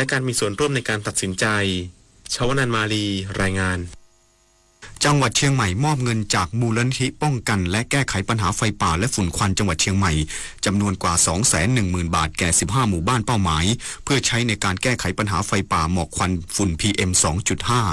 และการมีส่วนร่วมในการตัดสินใจ ชวนันท์ มาลี รายงาน จังหวัดเชียงใหม่มอบเงินจากมูลนิธิป้องกันและแก้ไขปัญหาไฟป่าและฝุ่นควันจังหวัดเชียงใหม่ จำนวนกว่า สองแสนหนึ่งหมื่น บาท แก่ สิบห้า หมู่บ้านเป้าหมาย เพื่อใช้ในการแก้ไขปัญหาไฟป่าหมอกควันฝุ่น พีเอ็ม สองจุดห้า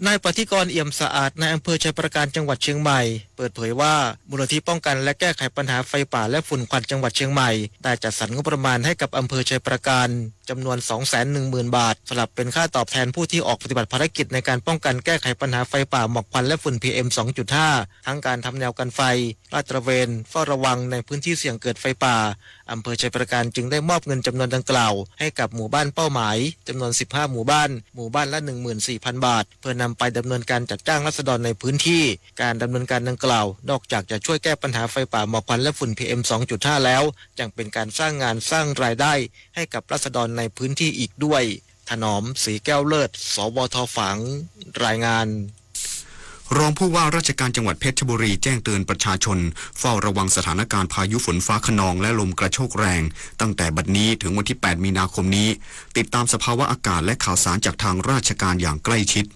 นายปฏิกรณ์ เอี่ยมสะอาด นายอำเภอชัยปราการ จังหวัดเชียงใหม่ เปิดเผยว่า มูลนิธิป้องกันและแก้ไขปัญหาไฟป่าและฝุ่นควันจังหวัดเชียงใหม่ ได้จัดสรรงบประมาณให้กับอำเภอชัยปราการ จำนวน สองแสนหนึ่งหมื่น บาท สำหรับเป็นค่าตอบแทนผู้ที่ออกปฏิบัติภารกิจในการป้องกันแก้ไขปัญหาไฟป่าหมอกควันและฝุ่น พีเอ็ม สองจุดห้า ทั้งการทำแนวกันไฟ ลาดตระเวน เฝ้าระวังในพื้นที่เสี่ยงเกิดไฟป่า อำเภอชัยปราการจึงได้มอบเงินจำนวนดังกล่าวให้กับหมู่บ้านเป้าหมาย จำนวน สิบห้า หมู่บ้าน หมู่บ้านละ หนึ่งหมื่นสี่พัน บาท เพื่อนำไปดำเนินการจัดจ้างราษฎรในพื้นที่ การดำเนินการดังกล่าว นอกจากจะช่วยแก้ปัญหาไฟป่าหมอกควันและฝุ่น พีเอ็ม สองจุดห้า แล้ว ยังเป็นการสร้างงานสร้างรายได้ให้กับราษฎรในพื้นที่อีกด้วย ถนอม ศรีแก้วเลิศ สวท ฝาง รายงาน รองผู้ว่าราชการจังหวัดเพชรบุรีแจ้งเตือนประชาชนเฝ้าระวังสถานการณ์พายุฝนฟ้าคะนองและลมกระโชกแรง ตั้งแต่บัดนี้ถึงวันที่ แปด มีนาคมนี้ ติดตามสภาวะอากาศและข่าวสารจากทางราชการอย่างใกล้ชิด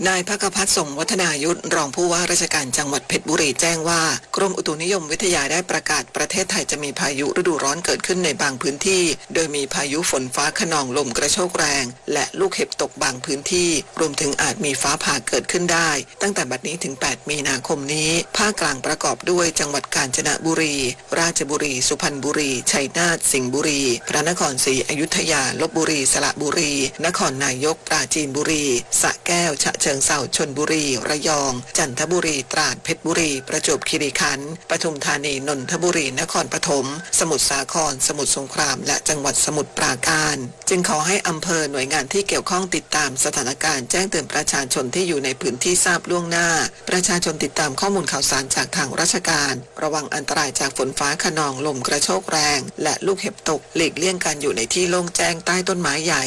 นายพักขพัฒน์ สงวัฒนายุทธ รองผู้ว่าราชการจังหวัดเพชรบุรีแจ้งว่า กรมอุตุนิยมวิทยาได้ประกาศประเทศไทยจะมีพายุฤดูร้อนเกิดขึ้นในบางพื้นที่ โดยมีพายุฝนฟ้าคะนองลมกระโชกแรง และลูกเห็บตกบางพื้นที่ รวมถึงอาจมีฟ้าผ่าเกิดขึ้นได้ ตั้งแต่บัดนี้ถึง แปด มีนาคมนี้ ภาคกลางประกอบด้วยจังหวัดกาญจนบุรี ราชบุรี สุพรรณบุรี ชัยนาท สิงห์บุรี พระนครศรีอยุธยา ลพบุรี สระบุรี นครนายก ปราจีนบุรี สระแก้ว ฉะเชิงเทรา ชลบุรี ระยอง จันทบุรี ตราด เพชรบุรี ประจวบคีรีขันธ์ ปทุมธานี นนทบุรี นครปฐม สมุทรสาคร สมุทรสงคราม และจังหวัดสมุทรปราการ จึงขอให้อำเภอหน่วยงานที่เกี่ยวข้องติดตามสถานการณ์ แจ้งเตือนประชาชนที่อยู่ในพื้นที่ทราบล่วงหน้า ประชาชนติดตามข้อมูลข่าวสารจากทางราชการ ระวังอันตรายจากฝนฟ้าคะนอง ลมกระโชกแรง และลูกเห็บตก หลีกเลี่ยงการอยู่ในที่โล่งแจ้งใต้ต้นไม้ใหญ่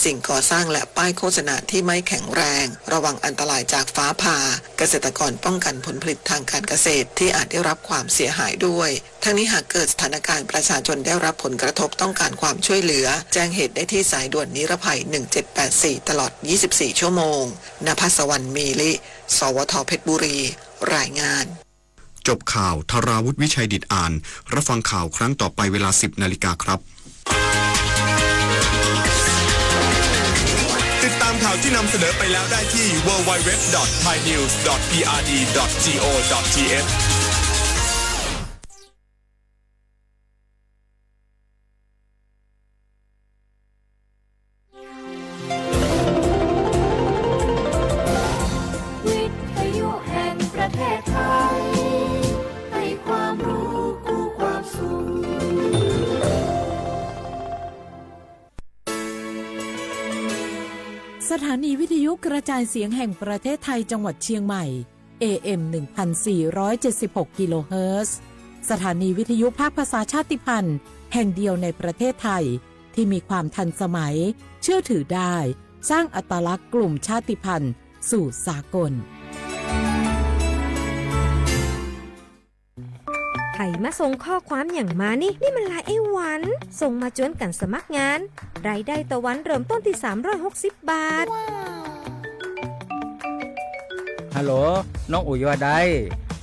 สิ่งก่อสร้างและป้ายโฆษณาที่ไม่แข็งแรง ระวังอันตรายจากฟ้าผ่า เกษตรกรป้องกันผลผลิตทางการเกษตรที่อาจได้รับความเสียหายด้วย ทั้งนี้หากเกิดสถานการณ์ประชาชนได้รับผลกระทบต้องการความช่วยเหลือ แจ้งเหตุได้ที่สายด่วนนิรภัย หนึ่งเจ็ดแปดสี่ ตลอด ยี่สิบสี่ ชั่วโมง นภัสวรรณ มีลิ สวท เพชรบุรี รายงาน จบข่าว ธราวุฒิ วิชัยดิตอ่าน รับฟังข่าวครั้งต่อไปเวลา สิบ นาฬิกาครับ ติดตามข่าวที่นำเสนอไปแล้วได้ที่ ดับเบิลยู ดับเบิลยู ดับเบิลยู ดับเบิลยู ดอท ไทยนิวส์ ดอท พีอาร์ ดี ดอท จี โอ ดอท ที เอช วิทยุแห่งประเทศไทย ให้ความรู้คู่ความสุข สถานีวิทยุกระจายเสียงแห่งประเทศไทยจังหวัดเชียงใหม่ เอ เอ็ม หนึ่งพันสี่ร้อยเจ็ดสิบหก กิโลเฮิรตซ์ สถานีวิทยุภาคภาษาชาติพันธุ์แห่งเดียวในประเทศไทย ที่มีความทันสมัย เชื่อถือได้ สร้างอัตลักษณ์กลุ่มชาติพันธุ์สู่สากล ใผมาส่งข้อความอย่างมานี่ นี่มันไลน์ไอ้หวัน ส่งมาจวนกั๋นสมัครงาน รายได้ต่อวันเริ่มต้นที่ สามร้อยหกสิบ บาท ฮัลโหล น้องอุ๋ยว่าใด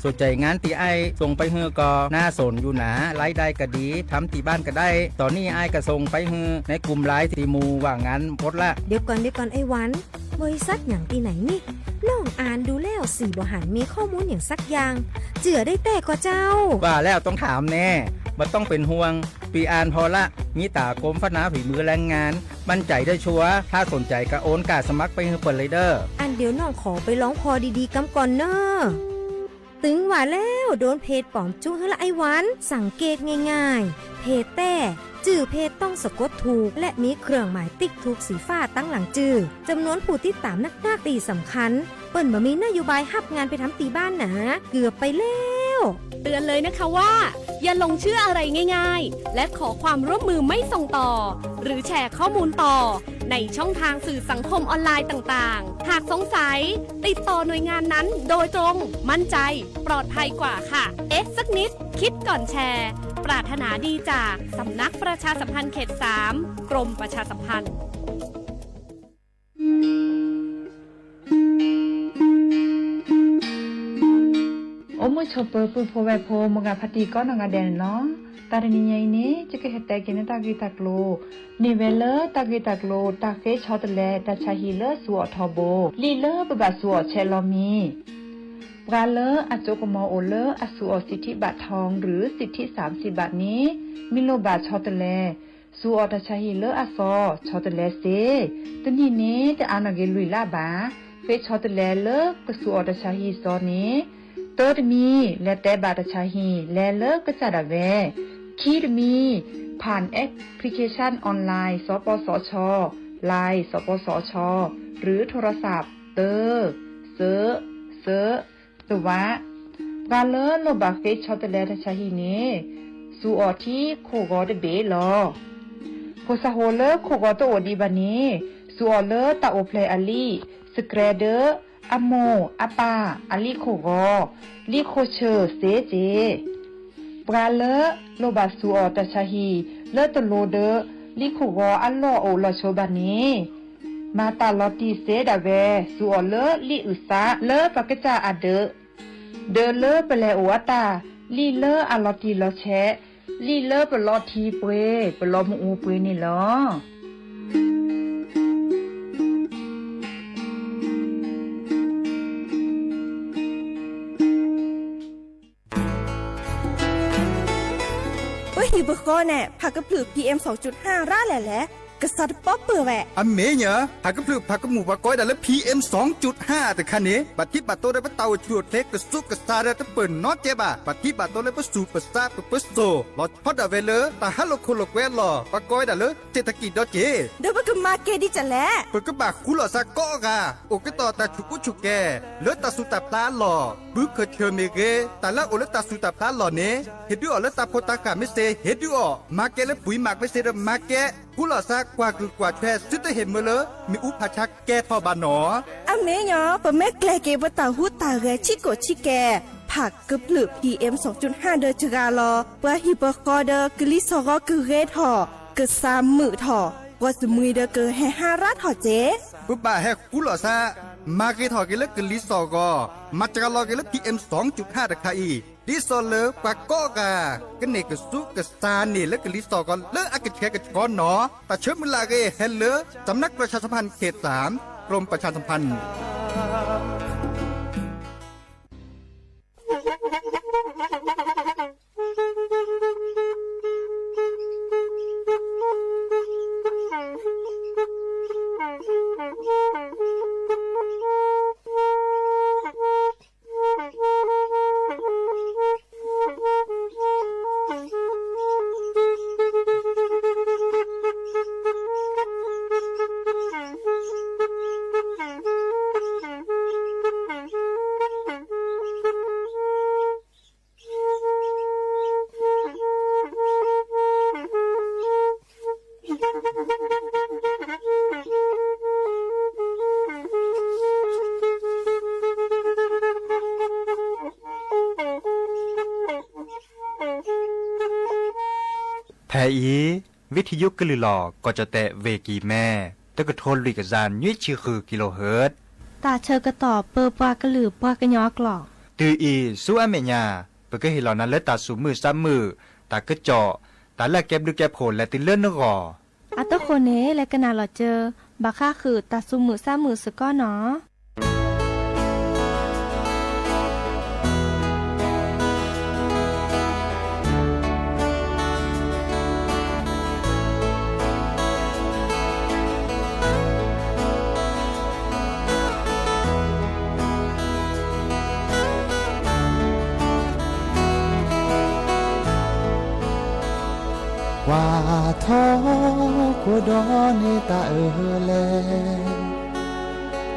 สนใจ๋งานตี้อ้ายส่งไปหื้อก่อ น่าสนอยู่หนา รายได้ก็ดี ทำตี้บ้านก็ได้ ต๋อนนี้อ้ายก็ส่งไปหื้อในกลุ่มไลน์ตี้หมู่ว่างงานหมดละ เดี๋ยวก่อน เดี๋ยวก่อนไอ้หวัน บริษัทหยังตี้ไหนนี่ น้องอ่านดูแล้วสี่บ่หันมีข้อมูลอย่างสักอย่าง เจื้อได้แต๊ก่อเจ้า ว่าแล้วต้องถามแน่ บ่ต้องเป๋นห่วง ปี้อ่านผ่อละ มีต๋ากรมพัฒนาฝีมือแรงงาน มั่นใจ๋ได้ชัวร์ ถ้าสนใจ๋ก็โอนก้าสมัครไปหื้อเปิ้นเลยเด้อ อันเดี๋ยวน้องขอไปลองผ่อดีๆ กำก่อนเน่อ ตึงว่าแล้วโดนเพจป๋อมจุ๊หื้อละไอ้หวัน สังเกตง่ายๆ เพจแต๊ จื้อเพจต้องสะกดถูก และมีเครื่องหมายติ๊กถูกสีฟ้าตังหลังจื้อ จำนวนผู้ติดต๋ามนักๆ ตี้สำคัญ เปิ้นบ่มีนโยบายฮับงานไปทำตี้บ้านหนา เกือบไปแล้ว เตือนเลยนะคะว่า อย่าหลงเชื่ออะไรง่ายๆ และขอความร่วมมือไม่ส่งต่อ หรือแชร์ข้อมูลต่อ ในช่องทางสื่อสังคมออนไลน์ต่างๆ หากสงสัย ติดต่อหน่วยงานนั้นโดยตรง มั่นใจ ปลอดภัยกว่าค่ะ เอ๊ะสักนิด คิดก่อนแชร์ ป ปรารถนาดีจากสำนักประชาสัมพันธ์เขตสาม กรมประชาสัมพันธ์ အိၣ်မုာ်ဆိးပၢၤပုၢ်ဖိဝဲၢ်ဖိ မိၢ်ဂၤဖါတံၢ်ကိးနီၢ်ဂၤဒဲးန့ၣ်လီၤ. တၢ်တနံၤညါအံၤန့ၣ် ယကဟဲတဲက့ၤန့ၢ်တၢ်ဂ့ၢ်တၢ်ကျိၤ မ့ၢ်ဝဲလၢတၢ်ဂ့ၢ်တၢ်ကျိၤ တၢ်ဃ့ဆီတလဲတၢ်ဆါဟံၣ်လၢစူၤအီၣ်ထီဘိ လံာ်လၢပဘၣ်စူၤအီၣ်ဆဲးလီၤမံၤ ပှၤလၢအစိကမီၤအိၣ်လၢအစူၤအီၣ် สิทธิบัตรทอง หรือสิทธิสามสิบบาท န့ၣ် မ့ၢ်လိၣ်ဘၣ်ဆီတလဲ စူၤအီၣ်တၢ်ဆါဟံၣ်လၢအစီၤ ဆီတလဲစ့ တနံၣ်န့ၣ် တအါနီၢ်က့ၤလွံၢ်လါဘၣ်. ဃ့ဆီတလဲလၢကစူၤအီၣ်တၢ်ဆါဟံၣ်စီၤန့ၣ် တၢတမံၤ လဲၤတဲဘၣ်တၢ်ဆါဟံၣ် လဲၤလၢကစၢ်ဒၣ်ဝဲ, ခံတမံၤ ผ่านแอปพลิเคชันออนไลน์ สปสช ไลน์ สปสช หรือโทรศัพท์ တၢ စၢ စၢ တဝး ပှၤလၢလိၣ်ဘၣ်ဃ့ဆီတလဲတၢ်ဆါဟံၣ်န့ၣ် စူၤအီၣ်ထံခိၣ်ဂီၤတဘ့ၣ်လီၤ. ဖိစၢ်ဖိလၢခိၣ်ဂီၤတအိၣ်ဒံးဘၣ်န့ၣ် စူၤအီၣ်လၢတၢ်အိၣ်ဖျဲၣ်အလံာ် စကြဲးဒၢ အမိၢ်အပၢ်အလံာ်ခိၣ်ဂီၤ လံာ်ခိၣ်ဆၢၣ်စ့စ့ ပှၤလၢလိၣ်ဘၣ်စူၤအီၣ်တၢ်ဆါဟံၣ် လၢတလိၤဒီး လံာ်ခိၣ်ဂီၤအလီၢ်အိၣ်လီၤဆိဘၣ်န့ၣ် မၤတၢ်လီၤတံၢ်စ့ဒၣ်ဝဲ စူၤအီၣ်လၢလံာ်အုၣ်သးလၢပကစၢ်အဒၢး, ဒီးလၢပလဲၤအိၣ်အတၢ် လံာ်လၢအလီၤတံၢ်လီၤဆဲး, လံာ်လၢပလီၤထံပှ့ၤ ပလီၤမုၢ်အူပှ့ၤန့ၣ်လီၤ. ပဟံၣ်ပဃီန့ၣ် ဖးကဖျၢၣ် PM စီၤကၠူၣ်ဟၣ် ရၣ်လဲၣ်လဲၣ်, ကစးတပီပၢၢ်ဝဲ. အမ့ၢ်ညီ, ဖးကဖျၢၣ်ဖးကမူၣ်ပှၤကိးဝဲဒၣ်လၢ PM စီၤကၠူၣ်ဟၣ်တခါန့ၣ် ဘၣ်ထံးဘၣ်တီၢ်ဒီးပတၢ်အိၣ်ဆူၣ်အိၣ်ချ့ ကစူးကစါဒီးတပၢၢ်နီတကဲဘၣ်. ဘၣ်ထံးဘၣ်တီၢ်လၢပစူၢ်ပစါ ပပစိၤ လီၤဆီဒၣ်ဝဲလၢ တၢ်ဟးလိာ်ခိၣ်လိာ်ကွဲအလီၢ် ပှၤကိးဝဲဒၣ်လၢ เศรษฐกิจ ဒီးက့ၤ ဒီးပကမၤကဲဒ်လဲၣ်. ပကဘၣ်ဃူလိာ်စ့ၢ်ကီးအဂၤ အိၣ်ကတီၢ်တၢ်ဆူးကူဆူၣ်ကဲ လၢတၢ်ဆူးတၢ်ဖျါအလီၢ်, ဘုခၢၣ်ဆၢၣ်မ့ၢ်ဂ့ၤ, တၢ်လၢအအိၣ်လၢတၢ်ဆူးတၢ်ဖျါအလီၢ်န့ၣ် ဟ့ၣ်ဒုးအီၤလၢတၢ်ဖိတၢ်ဃၢ်မ့ၢ်စ့ၢ် ဟ့ၣ်ဒုးအီၤ, မၤကဲလၢပှၤမၤကမ့ၢ်စ့ၢ်ဒီးမၤကဲ, ဃူလိာ်စ့ၢ် ကွၢ်ကလုၢ်ကွၢ်ထွဲ သုတဟ့ၣ်မၢလၢ မ့ၣ်အူဖးဆါကဲထီၣ်ဘၣ်နီၤ. အမ့ၢ်ညီ, ပမ့ၢ်ကျဲၤက့ၤပတၢ်ဟူးတၢ်ဂဲၤ ဆံးကိာ်ဆံးကဲ, ဖးကဖျၢၣ် PM စီၤကၠူၣ်ဟၣ် ဒီးစှၤလီၤ ပှၤဟံၣ်ပဃီဒီး ကလံၤစိးဂီၤကဂ့ၤထီၣ်, ကစၢ်မုာ်ထီၣ်, ပှၤစမှံၤဒီးကဟဲဟါရၢ်ထီၣ်စ့ၢ်. ပဘၣ်ဟဲဃူလိာ်စ့ၢ်, မၤဂ့ၤထီၣ်က့ၤလၢကလံၤစိးဂီၤ, မၤစှၤလီၤက့ၤလၢ PM စီၤကၠူၣ်ဟၣ် တခါအံၤ, ဒ်သိးလၢပှၤကိးဂၤ ကန့ၢ်ကစူးကစါန့ၣ်လၢကလံၤစိးဂီၤလၢအကဆှဲကဆှီနီၤ. တၢ်ဆၢမုၢ်လၢ်အဂ့ၢ်ဟဲလၢ สำนักประชาสัมพันธ์เขตสาม กรมประชาสัมพันธ์ ဖဲအံၤ ဝံထံယိကလုၢ်လီၤ ကီၢ်ကၠီၣ်တဲၣ် ဝ့ၢ်ကံၢ်မဲ, တကထိလွံၢ်ကယၤနွံဆံဃု kilohertz, တၢ်ဆၢကတီၢ်ပၢပှၤကလုာ်ပှၤကညီအကျိာ်. တုၤအံၤဆူအမဲာ်ညါ ပကဟ့ၣ်လီၤနၤလၢတၢ်သူၣ်မုာ်သးမုာ်, တၢ်ကစီၣ်, တၢ်လၢအကဲဘျုးကဲဖှိၣ်လဲၤတုၤလၢနဂီၢ်. အတဃိန့ၣ် လဲၤကနၣ်လီၤစၢၤ ဘၣ်ဃးဃုာ်တၢ်သူၣ်မုာ်သးမုာ်စ့ၢ်ကီးနီၤ. ကွၢ်ထီၣ်ခိၣ်ဒီးန့ၢ်တၢ်အၢလဲၣ်,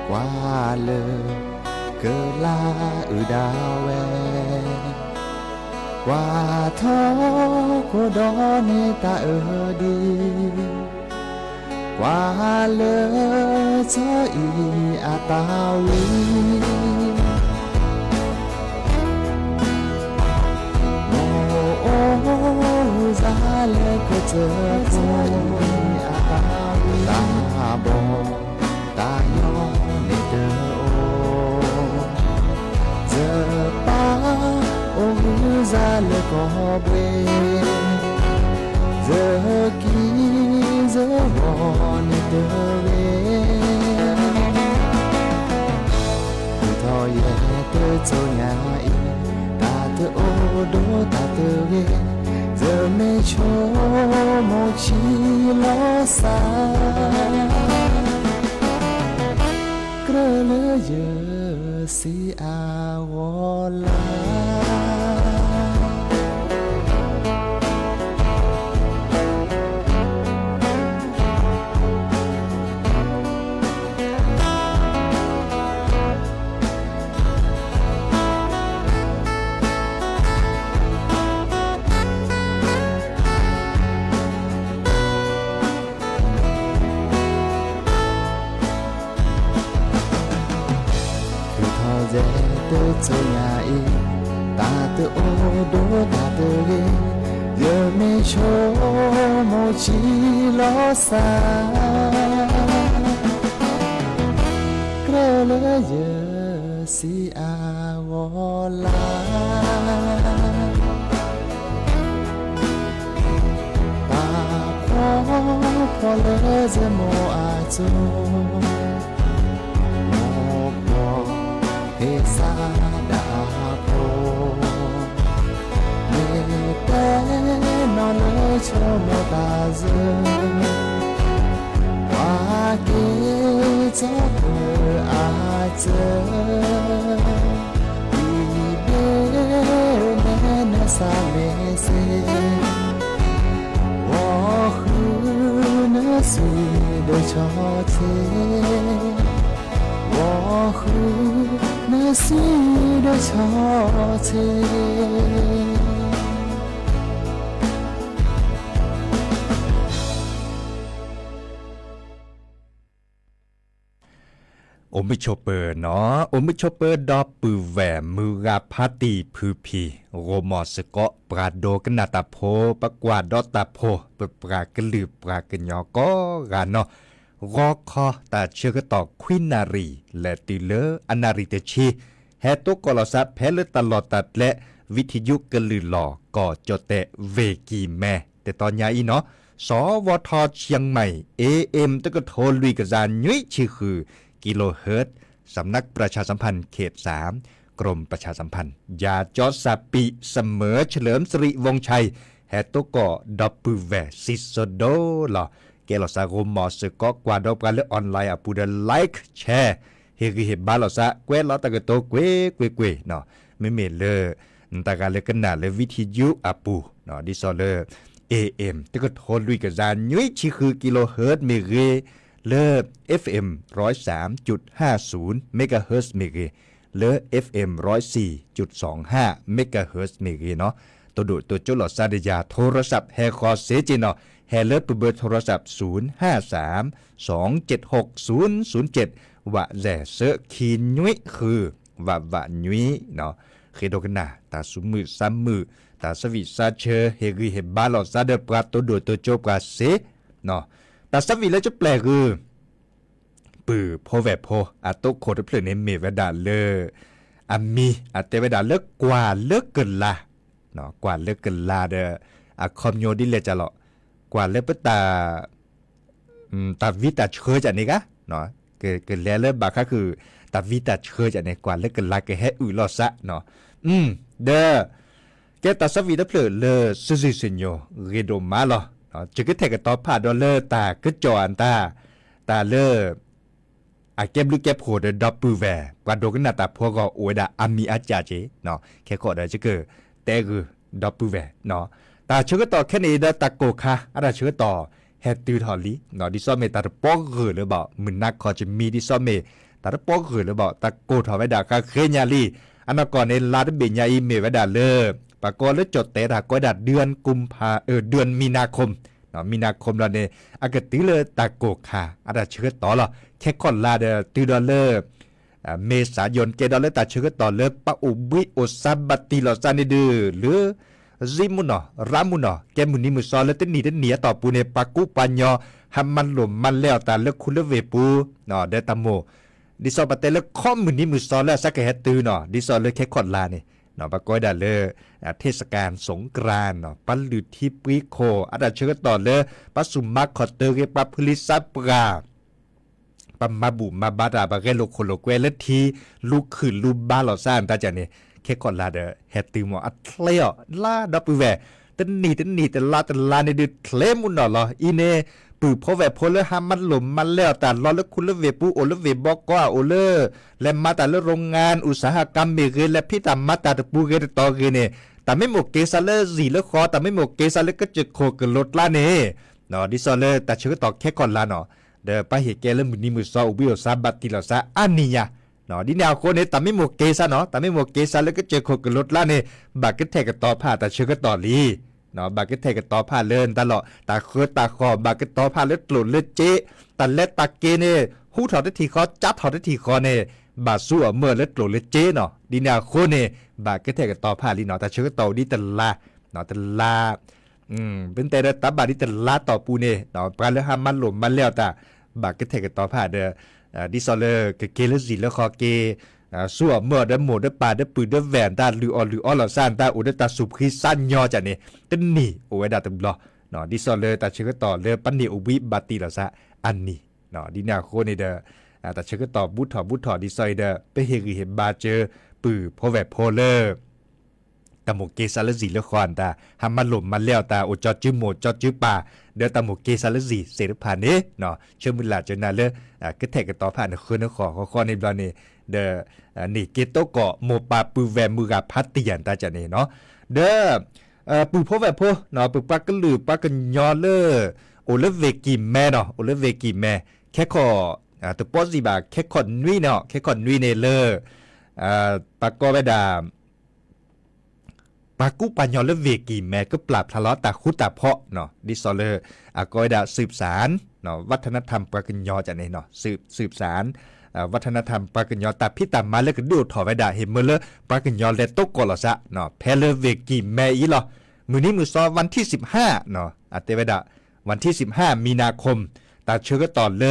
ကွၢ်လၢကလါအုၣ်ဒၣ်ဝဲ, ကွၢ်ထီၣ်ခိၣ်ဒီးန့ၢ်တၢ်အၢဒံး, ကွၢ်လၢစီၤအံၤအတၢ်ဝံ, မိၢ်အိၣ် ယဖိအတၢ်ဘီၣ် တၢ်ညီန့ၣ်တအိၣ်, ယပၢ်အိၣ်ဂုၤစၢ်လၢကီၢ်ဘှ့ၣ်, ယကံယဂီၤန့ၣ်တဂ့ၤ, ထုးထီၣ်ယဲတစိၤညါအံၤ, တၢ်တအိၣ်ဒီးတၢ်တဂ့ၤ, ယမ့ၢ်ဆိကမိၣ်ဆံးလီၤစၢ်, ကြၢးလၢယစံးအဂီၢ်လၢ် ထုးထီၣ်ယဲတစိၤညါအံၤ, တၢ်တအိၣ်ဒီးတၢ်တဂ့ၤ, ယမ့ၢ်ဆိကမိၣ်ဆံးလီၤစၢ်, ကြၢးလၢယစံးအဂီၢ်လၢ် ပာ်ဖှိၣ်ဖှိၣ်လၢယမိၢ်အစိၤ, မိၢ်ဖှီၣ်ဟ့ၣ်စၢ်ဒၣ်အဖိ, မ့ၢ်တဲနီၢ်လၢဆိကမိၣ်တၢ်ယၢၤ, ပှၤက့ၤကၠီပၢၤအစၢၤ ဒ်ဘ့ၣ်နဲနဆါမ့ၢ်စ့ၢ်, ဂီၤဃုနစုဒီးဆီဆ့, ဂီၤဃုနစုဒီးဆီဆ့ အိၣ်မုာ်ဆိးပၢၤနီၤ, အိၣ်မုာ်ဆိးပၢၤဒီပုၢ်ဝဲၢ် မုၢ်ဂၤဖါတံၢ်ဖုဖံ, ဂိၢ်မီၢ်စ့ၢ်ကီး ပှၤဒိကနၣ်တၢ်ဖိ, ပကွၢ်ဒီးတၢ်ဖိ, ပပှၤကလုာ်ပှၤကညီကိးဂၤနီၤ, ဂီၤခီတၢ်ဆၢကတီၢ်ခွံနၣ်ရံၣ် လဲၤတုၤလၢအနၣ်ရံၣ်တဆံ, ဟဲတိကိးလီၤသး ဖဲလၢတၢ်လီၢ်တၢ်ကျဲ ဝံထံယုကလုၢ်လီၤ ကီၢ်ကၠီၣ်တဲၣ် ဝ့ၢ်ကံၢ်မဲ တတီၤညါအံၤနီၤ, စဝထ เชียงใหม่ เอเอ็ม တကထိလွံၢ်ကယၤနွံဆံဃု, กิโลเฮิรตซ์, สำนักประชาสัมพันธ์เขตสาม กรมประชาสัมพันธ์ ยาจอสปี เสมอ เฉลิมสิริ วงชัย ဟဲတိကိးဒီပုၢ်ဝဲၢ်စံးစိၤဒိလီၤ. ကဲလီၤသးဂိၢ်မီၢ်စ့ၢ်ကီး ကွၢ်ဒီးပှၤလၢ online အပူၤဒီး like share ဟ့ၣ်ဂံၢ်ဟ့ၣ်ဘါလီၤသး ကွဲးလီၤတၢ်ကတိၤကွ့ၢ်ကွ့ၢ်ကွ့ၢ်နီၤ, မ့မ့ၢ်လၢ နတဂၤလၢကနၣ်လၢ ဝံထံယုအပူၤနီၤ, ဒ်သိးလၢ เอเอ็ม တကထိလွံၢ်ကယၤနွံဆံဃု กิโลเฮิรตซ์ မ့ၢ်ဂ့ၤ, လၢ เอฟเอ็ม ร้อยสามจุดห้าศูนย์ เมกะเฮิรตซ์ မ့ၢ်ဂ့ၤ, လၢ เอฟเอ็ม ร้อยสี่จุดสองห้า เมกะเฮิรตซ์ မ့ၢ်ဂ့ၤနီၤ, တိၢ်ဒိၣ်တိၢ်ကၠိလိာ်သးဒီးယၤ โทรศัพท์ ဟဲဃီၤစ့ၢ်ကီးနီၤ, ဟဲလၢပ เบอร์โทรศัพท์ ศูนย์ห้าสาม สองเจ็ดหก ศูนย์ศูนย์เจ็ด ဝးစဲး သၢခံနွံဃု ဝးဝးနွံနီၤ, ဃ့ဒိကနၣ် တၢ်သူၣ်မုာ်သးမုာ်, တၢ်သးဝံၣ်သးဆၢ ဟ့ၣ်ဂံၢ်ဟ့ၣ်ဘါလိာ်သးဒီးပှၤ တိၢ်ဒိၣ်တိၢ်ကၠိပှၤစ့နီၤ, တၢ်သးဝံၣ်လၢကပျဲၢ်ဂုၤ ပုၢ်ဖိဝဲၢ်ဖိ အတိခိၣ်တဖျၢၣ်န့ၣ်မ့ၢ်ဝဲဒၣ်လၢ အမံၤအတဲဝဲဒၣ်လၢကွၢ်လၢကလၤ, ကွၢ်လၢကလၤဒီး အခီပညီဒ်လဲၣ်ကလီၤ, ကွၢ်လၢပတၢ် တၢ်ဝံတၢ်ဆှၢကန့ၣ်ဂ့ၤ, ကလဲၤလၢဘၣ်ဃးဃုာ် တၢ်ဝံတၢ်ဆှၢကန့ၣ် ကွၢ်လၢကလၤကဟဲအုၣ်လိာ်သးနီၤ, ဒီး ကဲတၢ်သးဝံၣ်တဖျၢၣ်လၢ စံးစံးစညိ ဂ့ၤဒိၣ်မးလီၤ, ယကထဲးကတီၤဖးဒီးလၢတၢ်ကစီၣ်အတၢ်, တၢ်လၢ အကဲဘျုးကဲဖှိၣ်ဒီးဒီပုၢ်ဝဲၢ် ပှၤဒိကနၣ်တၢ်ဖိအဂီၢ်အိၣ်ဝဲဒၣ်အါမံၤအါစှၤက့ၤ, ခဲကီးဒီးယကတဲဂုာ်ဒီပုၢ်ဝဲၢ်, တၢ်ဆၢကတီၢ်ခဲန့ၣ်ဒီးတၢ်ကိၢ်ခါ အတၢ်ဆၢကတီၢ်ဟဲတုၤထီၣ်လံ, ဒ်သိးမ့ၢ်တၢ်တပီဂၢၢ်လၢၤဘၣ် မုၢ်နၤခီၣ်တမံၤ ဒ်သိးမ့ၢ် တၢ်တပီဂၢၢ်လၢၤဘၣ် တၢ်ကိၢ်ထီၣ်ဝဲဒၣ်ဃးဃ့ညါလံ, အနီၢ်ကီၢ်န့ၣ် လါတဘ့ၣ်ညါအံၤမ့ၢ်ဝဲဒၣ်လၢ ပှၤကိးလၢကၠီၣ်တဲၣ်တၢ်ကိးဝဲဒၣ် ဒုၣ်ကူမ်ဖါ ဒုၣ်မံနၤခိမ် မံနၤခိမ်လီၤန့ၣ် အကတုၤလၢတၢ်ကိၢ်ခါ အတၢ်ဆၢကတီၢ်လီၤ, ခဲကီးလါဒီးတုၤဒီးလၢ မ့ၤစၢ်ယိၣ် ကဲဒီးလၢတၢ်ဆၢကတီၢ်လၢပအိၣ်ဘှံးအိၣ်စၢ်ဘၣ်တံၢ်လိာ်သးန့ၣ်ဒုး လၢ ရံမုၢ်နီၤ ရါမုၢ်နီၤ ကဲမုၢ်နံၤမုၢ်သီလၢတနံၤတနံၤအတီၢ်ပူၤန့ၣ် ပှၤကူပှၤညီ ဟးမၤလိာ်မၤလဲအီၤတၢ်လၢခူလၢဝ့ၢ်ပူၤ ဒီးတၢ်မိၢ် ဒ်သိးပတဲလၢခီမုၢ်နံၤမုၢ်သီလၢအစးကဟဲတုၤနီၤ ဒ်သိးလၢခဲခီၣ်လါန့ၣ် ပှၤကိးဝဲဒၣ်လၢ เทศกาลสงกรานต์ နီၤ ပှၤလုၢ်ထံပှ့ၤခိၣ် အတၢ်ဆၢကတီၢ်လၢ ပှၤစူၢ်မၤခီၣ်တၢၤဂ့ၤ ပှၤဖုလံၤစးပှၢ် ပှၤမၤဘူၣ်မၤဘါတၢ် ပှၤဂဲၤလိာ်ခိၣ်လိာ်ကွဲလၢထံ လူၤခုၣ်လူၤဘါလိာ်သးတၢ်ကၢ်န့ၣ် ခဲခီၣ်လါဒီး ဟဲတုၤမ့ၢ်အချ့အီၤ လါဒီပုၢ်ဝဲၢ် တနံၤတနံၤတလါတလါန့ၣ်ဒုးချ့မုၢ်နီၤလီၤ အံၤန့ၣ် ပုၢ်ဖိဝဲၢ်ဖိလၢဟးမၤလိာ်မၤလဲအီၤတၢ်လီၤလၢခူလၢဝ့ၢ်ပူၤ အိၣ်လၢဝ့ၢ်ဘီကီၢ် အိၣ်လၢ လဲၤမၤတၢ်လၢ โรงงานอุตสาหกรรม မ့ၢ်ဂ့ၤ လဲၤဖံးတၢ်မၤတၢ်တပူၤဂ့ၤတတီၤဂ့ၤန့ၣ် တၢ်မ့ၢ်မိၣ်က့ၤစးလၢစံၣ်လၢဃီ တၢ်မ့ၢ်မိၣ်က့ၤစးလၢကစၢၢ်ခိၣ်ကလိၤကျါန့ၣ် ဒ်သိးလၢတၢ်ဆၢကတီၢ်ခဲခီၣ်လါနီၤ ဒီးပှၤဟ့ၣ်ကဲလၢမုၢ်နံၤမုၢ်သီအိၣ်ဘှံးအိၣ်သါဘၣ်တံၢ်လီၤသးအါနံၤညါ ဒ်န့ၣ်အဃိန့ၣ် တၢ်မ့ၢ်မိၣ်က့ၤစးနီၤ တၢ်မ့ၢ်မိၣ်က့ၤစးလၢကစၢၢ်ခိၣ်ကလိၤကျါန့ၣ် ဘၣ်ကထဲၣ်ကတီၤဖးတၢ်ဆၢကတီၢ်လံ ဘၣ်ကထဲၣ်ကတီၤဖးလၢနတၢ်လီၢ် တၢ်ဃၢတၢ်ဃီၤ ဘၣ်ကတီၤဖးလၢကျိၣ်လၢစ့ တၢ်လဲၤတၢ်က့ၤန့ၣ် ဟူထီၣ်တထံၣ်ဃီ ကၠါထီၣ်တထံၣ်ဃီန့ၣ် ဘၣ်ဆူအီၤမၢလၢကျိၣ်လၢစ့နီၤ ဒ်န့ၣ်အဃိန့ၣ် ဘၣ်ကထဲၣ်ကတီၤဖးလံနီၤ တၢ်ဆၢကတီၢ်အိၣ်ဒ်တလါ တလါ ပတဲဒီးတၢ်ဘၣ်ဒ်တလါတီၢ်ပူၤန့ၣ် ပှၤလၢဟးမၤလိာ်မၤလဲအီၤတၢ် ဘၣ်ကထဲၣ်ကတီၤဖးဒီး ဒ်သိးလၢကက့ၤလၢစံၣ်လၢဃီက့ၤ ဆူအီၤမၢအီၤဒီးမိၢ်ဒီးပၢ်ဒီးပုၢ်ဒီးဝဲၢ်တၢ် လုၢ်အီၣ်လုၢ်အီလီၤသးတၢ် အိၣ်ဒီးတၢ်သူၣ်ဖှံသးညီကၢ်န့ၣ် တနံၤအိၣ်ဝဲဒၣ်တဘျီ ဒ်သိးလၢတၢ်ဆၢကတီၢ်လၢပန့ၢ်အိၣ်ဘှံးဘၣ်တံၢ်လီၤသးအနံၤ ဒ်န့ၣ်အဃိန့ၣ်ဒီး တၢ်ဆၢကတီၢ်ဘူးထီၣ်ဘူးထီၣ်ဒ်သိးအံၤဒီး ပဟ့ၣ်ဂံၢ်ဟ့ၣ်ဘါစၢၤ ပုၢ်ဖိဝဲၢ်ဖိလၢ တၢ်မိၣ်က့ၤစးလၢစံၣ်လၢဃီတၢ် ဟးမၤလိာ်မၤလဲအီၤတၢ် အိၣ်ကၠီစုမိၢ်ကၠီစုပၢ် ဒီးတၢ်မိၣ်က့ၤစးလၢစံၣ်သ့ၣ်တဖၣ်န့ၣ် ဆၢမုၢ်လၢ်စၢၤနၤလၢ ကထဲၣ်ကတီၤဖးနဃၢနဃီၣ်ဃီဃီန့ၣ်ဘျီန့ၣ် ဒီး န့ၢ်က့ၤတိကီၢ်မိၢ်ပၢ်ပုၢ်ဝဲၢ်မုၢ်ဂၤဖးတံၢ်ယၢ်တၢ်ကၢ်န့ၣ်နီၤ ဒီး ပုၢ်ဖိဝဲၢ်ဖိ ပပှၤကလုာ်ပှၤကညီလၢ အိၣ်လၢဝ့ၢ်ကံၢ်မဲနီၤ အိၣ်လၢဝ့ၢ်ကံၢ်မဲ ခဲခီၣ် တပီစံးဘၣ် ခဲခီၣ်နွံနီၤ ခဲခီၣ်နွံန့ၣ်လၢ ပှၤကိးဝဲဒၣ် ပှၤကူပှၤညီလၢဝ့ၢ်ကံၢ်မဲ ကပျၢ်ဖျါလီၤတၢ်ဃူတၢ်ဖိးနီၤ ဒ်သိးလၢ အကိးဝဲဒၣ် สืบสาน วัฒนธรรม ပှၤကညီကၢ်န့ၣ်နီၤ สืบ สืบสาน วัฒนธรรม ပှၤကညီတၢ်ဖံးတၢ်မၤလၢကဒုးအိၣ်ထီၣ်ဝဲဒၣ် ဟ့ၣ်မၢလၢပှၤကညီလဲၤတိကီၢ်လီၤသး ဖဲလၢဝ့ၢ်ကံၢ်မဲအံၤလီၤ မုၢ်နံၤမုၢ်သီ วันที่สิบห้า အတဲဝဲဒၣ် วันที่สิบห้า มีนาคม တၢ်ဆၢကတီၢ်လၢ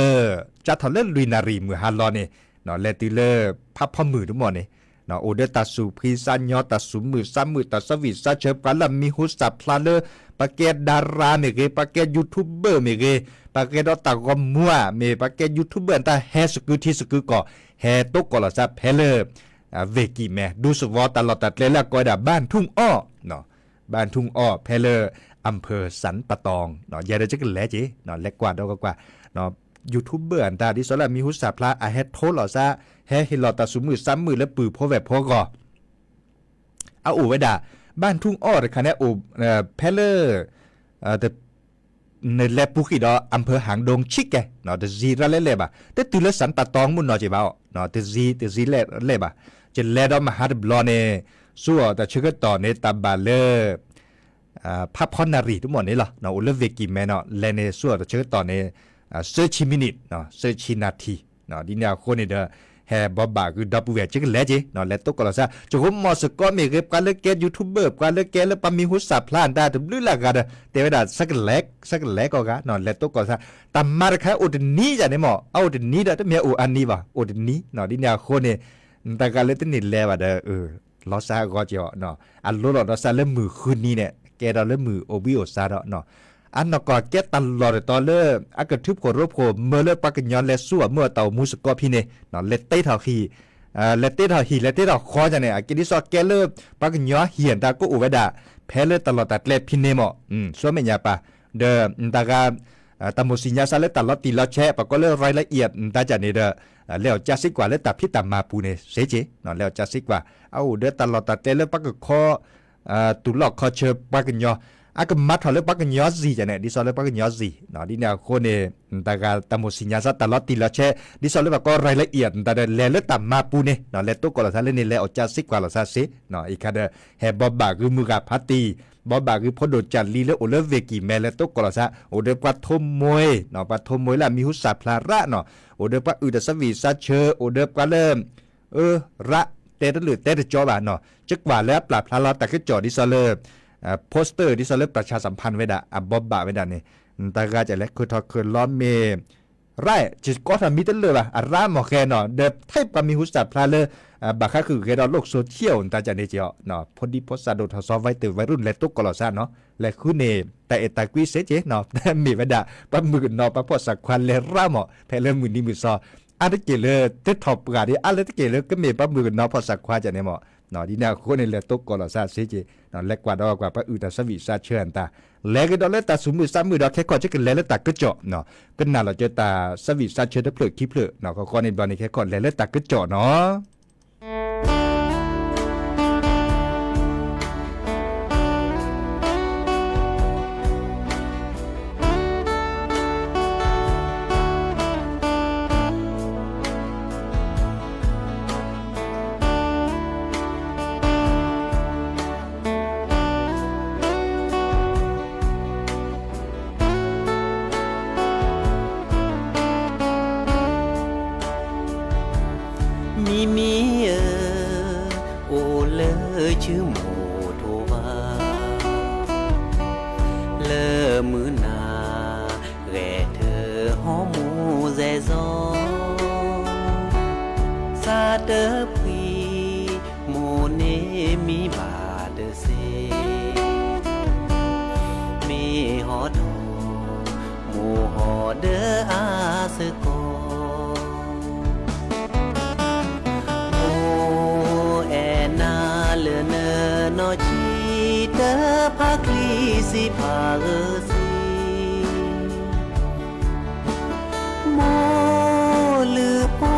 ကၠါထီၣ်လၢလွံၢ်နၣ်ရံၣ်မုၢ်ဟါလီၤန့ၣ် လဲၤတုၤလၢ ဖးဖီမုၢ်တမီၢ်န့ၣ် အိၣ်ဒီးတၢ်သူၣ်ဖှံသးညီ တၢ်သူၣ်မုာ်သးမုာ် တၢ်သးဝံၣ်သးဆၢ ပှၤလၢအမံၤဟူသၣ်ဖျါလၢ ပှၤကဲဒၤရၤမ့ၢ်ဂ့ၤ ပှၤကဲ YouTuber မ့ၢ်ဂ့ၤ ပှၤဂဲၤဒီးတၢ်ဂီၤမူမ့ၢ် ပှၤကဲ YouTuber တၢ်ဟဲသကုထံသကုကီၢ် ဟဲတိကီၢ်လီၤသးဖဲလၢ ဝ့ၢ်ကံၢ်မဲ ဒူသဝီတၢ်လီၢ်တၢ်ကျဲလၢအကိးဝဲဒၣ် บ้านทุ่งอ้อ บ้านทุ่งอ้อ ဖဲလၢ อำเภอสันป่าตอง ယဲဒၣ်ကကလဲၤက့ၤ လဲၤကွၢ်ဒီးကကွၢ် YouTuber အတၢ် ဒ်သိးလၢအမံၤဟူသၣ်ဖျါ အဟဲထိလီၤသး ဟဲဟ့ၣ်လီၤတၢ်သူၣ်မုာ်သးမုာ်လၢပုၢ်ဖိဝဲၢ်ဖိအဂီၢ် အအိၣ်ဝဲဒၣ် บ้านทุ่งอ้อ တခါန့ၣ် အိၣ်ဖဲလၢ နလဲၤပူၤဃံးဒီး อำเภอหางดง ဆံးကဲ တယံၤရၣ်လဲၣ်လဲၣ်ဘၣ် တတုၤလၢ สันป่าตอง မုၢ်နီၢ်က့ၤဘၣ်အီၤ တယံၤ တယံၤလဲၣ်လဲၣ်ဘၣ် ယလဲၤဒီးမဟါတဘျီန့ၣ် ဆူအီၤတၢ်ဆၢကတီၢ်န့ၣ် တၢ်ဘၣ်လၢ ဖးဖီနၣ်ရံၣ်တမီၢ်န့ၣ်လီၤ အိၣ်လၢဝ့ၢ်ကံၢ်မဲနီၤ လဲၤန့ၣ်ဆူအီၤတၢ်ဆၢကတီၢ်န့ၣ် သၢဆံမံးနံး သၢဆံနၣ်ထံ ဒ်န့ၣ်အဃိန့ၣ်ဒီး ဟဲဘိးဘၣ်ဂုၢ်ဒီပုၢ်ဝဲၢ်ကကလဲၤက့ၤ လဲၤတိကီၢ်လီၤသး ကကိးမီၢ်စ့ၢ်ကီးမ့ၢ်ဂ့ၤ ပှၤလၢကဲ YouTuber ပှၤလၢကဲလၢပှၤမံၤဟူသၣ်ဖျါအတၢ်တဘျုးလၢ်ဂၤဒီး တဲဝဲဒၣ် သကလဲၤ သကလဲၤကီၢ်ဂၤ လဲၤတိကီၢ်လီၤသး တၢ်မၤတခါအိၣ်တနံၤယၤန့ၣ်မီၢ် အအိၣ်တနံၤဒီး တမ့ၢ်အိၣ်အါနံၤဘၣ် အိၣ်တနံၤ ဒ်န့ၣ်အဃိန့ၣ် တဂၤလၢတန့ၢ်လဲၤဘၣ်ဒီး လီၤသးအဂီၢ်က့ၤအီၤ အလိလီၤဒီးသးလၢမုၢ်ဃုနံၤန့ၣ် ကဲဒီးလၢမုၢ်အိၣ်ဘှံးအိၣ်သါဒီး အနီၢ်ကီၢ်ကဲတၢ်လီၢ်တတီၤလၢ အကထုးဖှိၣ်ရိဖှိၣ်မၢလၢပှၤကညီလဲၤဆူအီၤမၢအီၤတၢ်အိၣ်မူစ့ၢ်ကီးဖဲန့ၣ် လဲၤတ့ထီၣ်ဟံၣ် လဲၤတ့ထီၣ်ဟံၣ် လဲၤတ့ထီၣ်ဃီန့ၣ် အက့ၤဒ်သိးကဲလၢ ပှၤကညီဟံၣ်အတၢ်ကအိၣ်ဝဲဒၣ် ဖဲလၢတၢ်လီၢ်တၢ်ကျဲဖဲန့ၣ်မီၢ် ဆူမဲာ်ညါပၢ် ဒီးတဂၤ တၢ်မိၣ်သ့ၣ်ညါသးလၢတၢ်လီၤတံၢ်လီၤဆဲး ပှၤကိးလၢ รายละเอียด တၢ်ကၢ်န့ၣ်ဒီး လဲၤအီၣ်ကၢ်စ့ကွၢ်လၢတၢ်ဖံးတၢ်မၤပူၤန့ၣ် စ့က့ၤ လဲၤအီၣ်ကၢ်စ့ကွၢ် အအိၣ်ဒီးတၢ်လီၢ်တၢ်ကျဲလၢပှၤကခီ တူၢ်လိာ်ခီဆၢပှၤကညီ အကမၤထီၣ်လၢပှၤကညီစံၣ်ယၤန့ၣ် ဒ်သိးလၢပှၤကညီစံၣ် ဒ်န့ၣ်အဃိန့ၣ် တဂၤတၢ်မိၣ်သ့ၣ်ညါသးတၢ်လီၤတံၢ်လီၤဆဲး ဒ်သိးလၢပှၤကိး รายละเอียด တၢ်ဒီးလဲၤလၢတၢ်မၤပူၤန့ၣ် လဲၤတိကီၢ်လီၤသးလၢန့ၣ် လဲၤအီၣ်ကၢ်စ့ကွၢ်လီၤသးစ့ အံၤခါဒီး ဟဲဘိးဘၣ်ဂုၢ်မုၢ်ဂၤဖးတံၢ် ဘိးဘၣ်ဂုၢ်ဖိဒိၣ်ကၢ်လံလၢအိၣ်လၢဝ့ၢ်ကံၢ်မဲလၢတိကီၢ်လီၤသး အိၣ်ဒီးပှၤထိမှ့ ပှၤထိမှ့လၢအမံၤဟူသၣ်ဖျါရၣ်နီၤ အိၣ်ဒီးပှၤအုၣ်တၢ်သးဝံၣ်သးဆၢ အိၣ်ဒီးပှၤလၢ အၢ ရၣ်တဲတလုာ်တဲတကၠီဘၣ်နီၤ ကကွၢ်လၢအပျၢ်ဖျါလီၤတၢ်ကစီၣ်ဒ်သိးလၢ poster ဒ်သိးလၢ ပြၢၡါသၣ်ဖၣ် ဝဲဒၣ် အဘိးဘၣ်ဝဲဒၣ်န့ၣ် တၢ်ဂၤကလဲၤ ခုးထီၣ်ခုးလီၤမ့ၢ် ရၢ် ကကိးထီၣ်မံၤတလၢာ်ဘၣ် အရၢမီၢ်ဃဲနီၤ ဒီးထဲပှၤမံၤဟူသၣ်ဖျါလၢ ဘၣ်ဃးဃုာ်ဂဲၤဒီးလိၣ်စိၤထံအီၤ တၢ်ကန့ၣ်က့ၤအီၤ ဖိဒံဖိသၣ်ဒိၣ်ထီၣ်စီၤဝဲတၢၢ်ဝဲရူၢ်လဲၤတိကိးလီၤသးနီၤ လဲၤဃုန့ၣ် တၢ်အဲၣ်တၢ်ကွံစ့ၢ်ကီးနီၤ မ့ၢ်ဝဲဒၣ် ပှၤမုၣ်ကနီၤပှၤဖှီၣ်သးခွါလဲၤရၢ်မီၢ် ဖဲလၢမုၢ်နံၤမုၢ်သီ အါတက့ၢ်လၢ တထီၣ်ပှၢ်ဒ် အါလၢတက့ၢ်လၢကမ့ၢ်ပှၤမုၣ်ကနီၤဖှီၣ်သးခွါကန့ၣ်မီၢ် ဒ်န့ၣ်အဃိန့ၣ် လဲၤတိကိးလီၤသးစ့ၢ်ကီး လဲၤကွၢ်ဒီးကွၢ်ပှၤအုၣ်တၢ်သးဝံၣ်သးဆၢအတၢ် လဲၤကဒီးလၢတၢ်သူၣ်မုာ်သးမုာ်ဒီးခဲကီၢ် ကလဲၤလၢတၢ်ကစီၣ်နီၤ ကနၣ်လီၤကၢတၢ်သးဝံၣ်သးဆၢတဖျၢၣ်ခံဖျၢၣ်နီၤ ဃီဃီန့ၣ်ဘျီန့ၣ် ခဲကီၢ်လဲၤလၢတၢ်ကစီၣ်နီၤ မံမံဧၢ, အိၣ်လၢဆူမိၢ်ထိးဘၣ်, လၢမုၢ်နၤ ဂဲၤထၢၣ်ဟီမူၤစဲၤစီၤ, သးတဖှံ မိၢ်န့ၣ်မံဘၣ်တစ့ၢ်, မ့ၢ်ဟီထီၣ် မိၢ်ဟီၣ်ဒီးအါစ့ၢ်ကီး မိၢ်အဲၣ်နၤလၢနနီၢ်ဆံး တဖးချံစံးဖးဂၢၢ်စ့ၢ်, မိၢ်လုၢ်ဖိ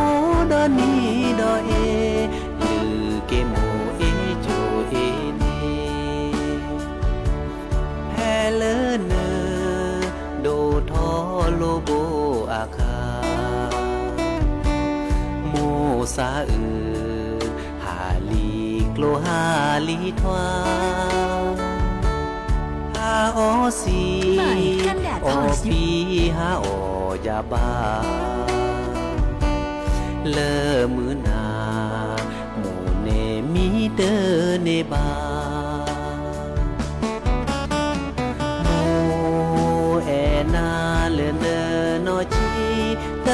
ဒီနံၤဒီအ့ၣ်, လုၢ်က့ၤမိၢ်အ့ၣ်ကၠိအ့ၣ်န့ၣ် ဖဲလၢန ဒိၣ်ထီၣ်လိာ်ဘိအခါ, မိၢ်သးအုး ဟးလံကျိဟးလံထွါ, ဟးအီၣ်စံ, အီၣ်ပံ ဟးအီၣ်ယၤဘၣ်, လၢမုၢ်နၤ မိၢ်န့ၣ်မံတန့ၢ်ဘၣ်. မိၢ်အဲၣ်နၤလၢနနီၢ်ဆံး တ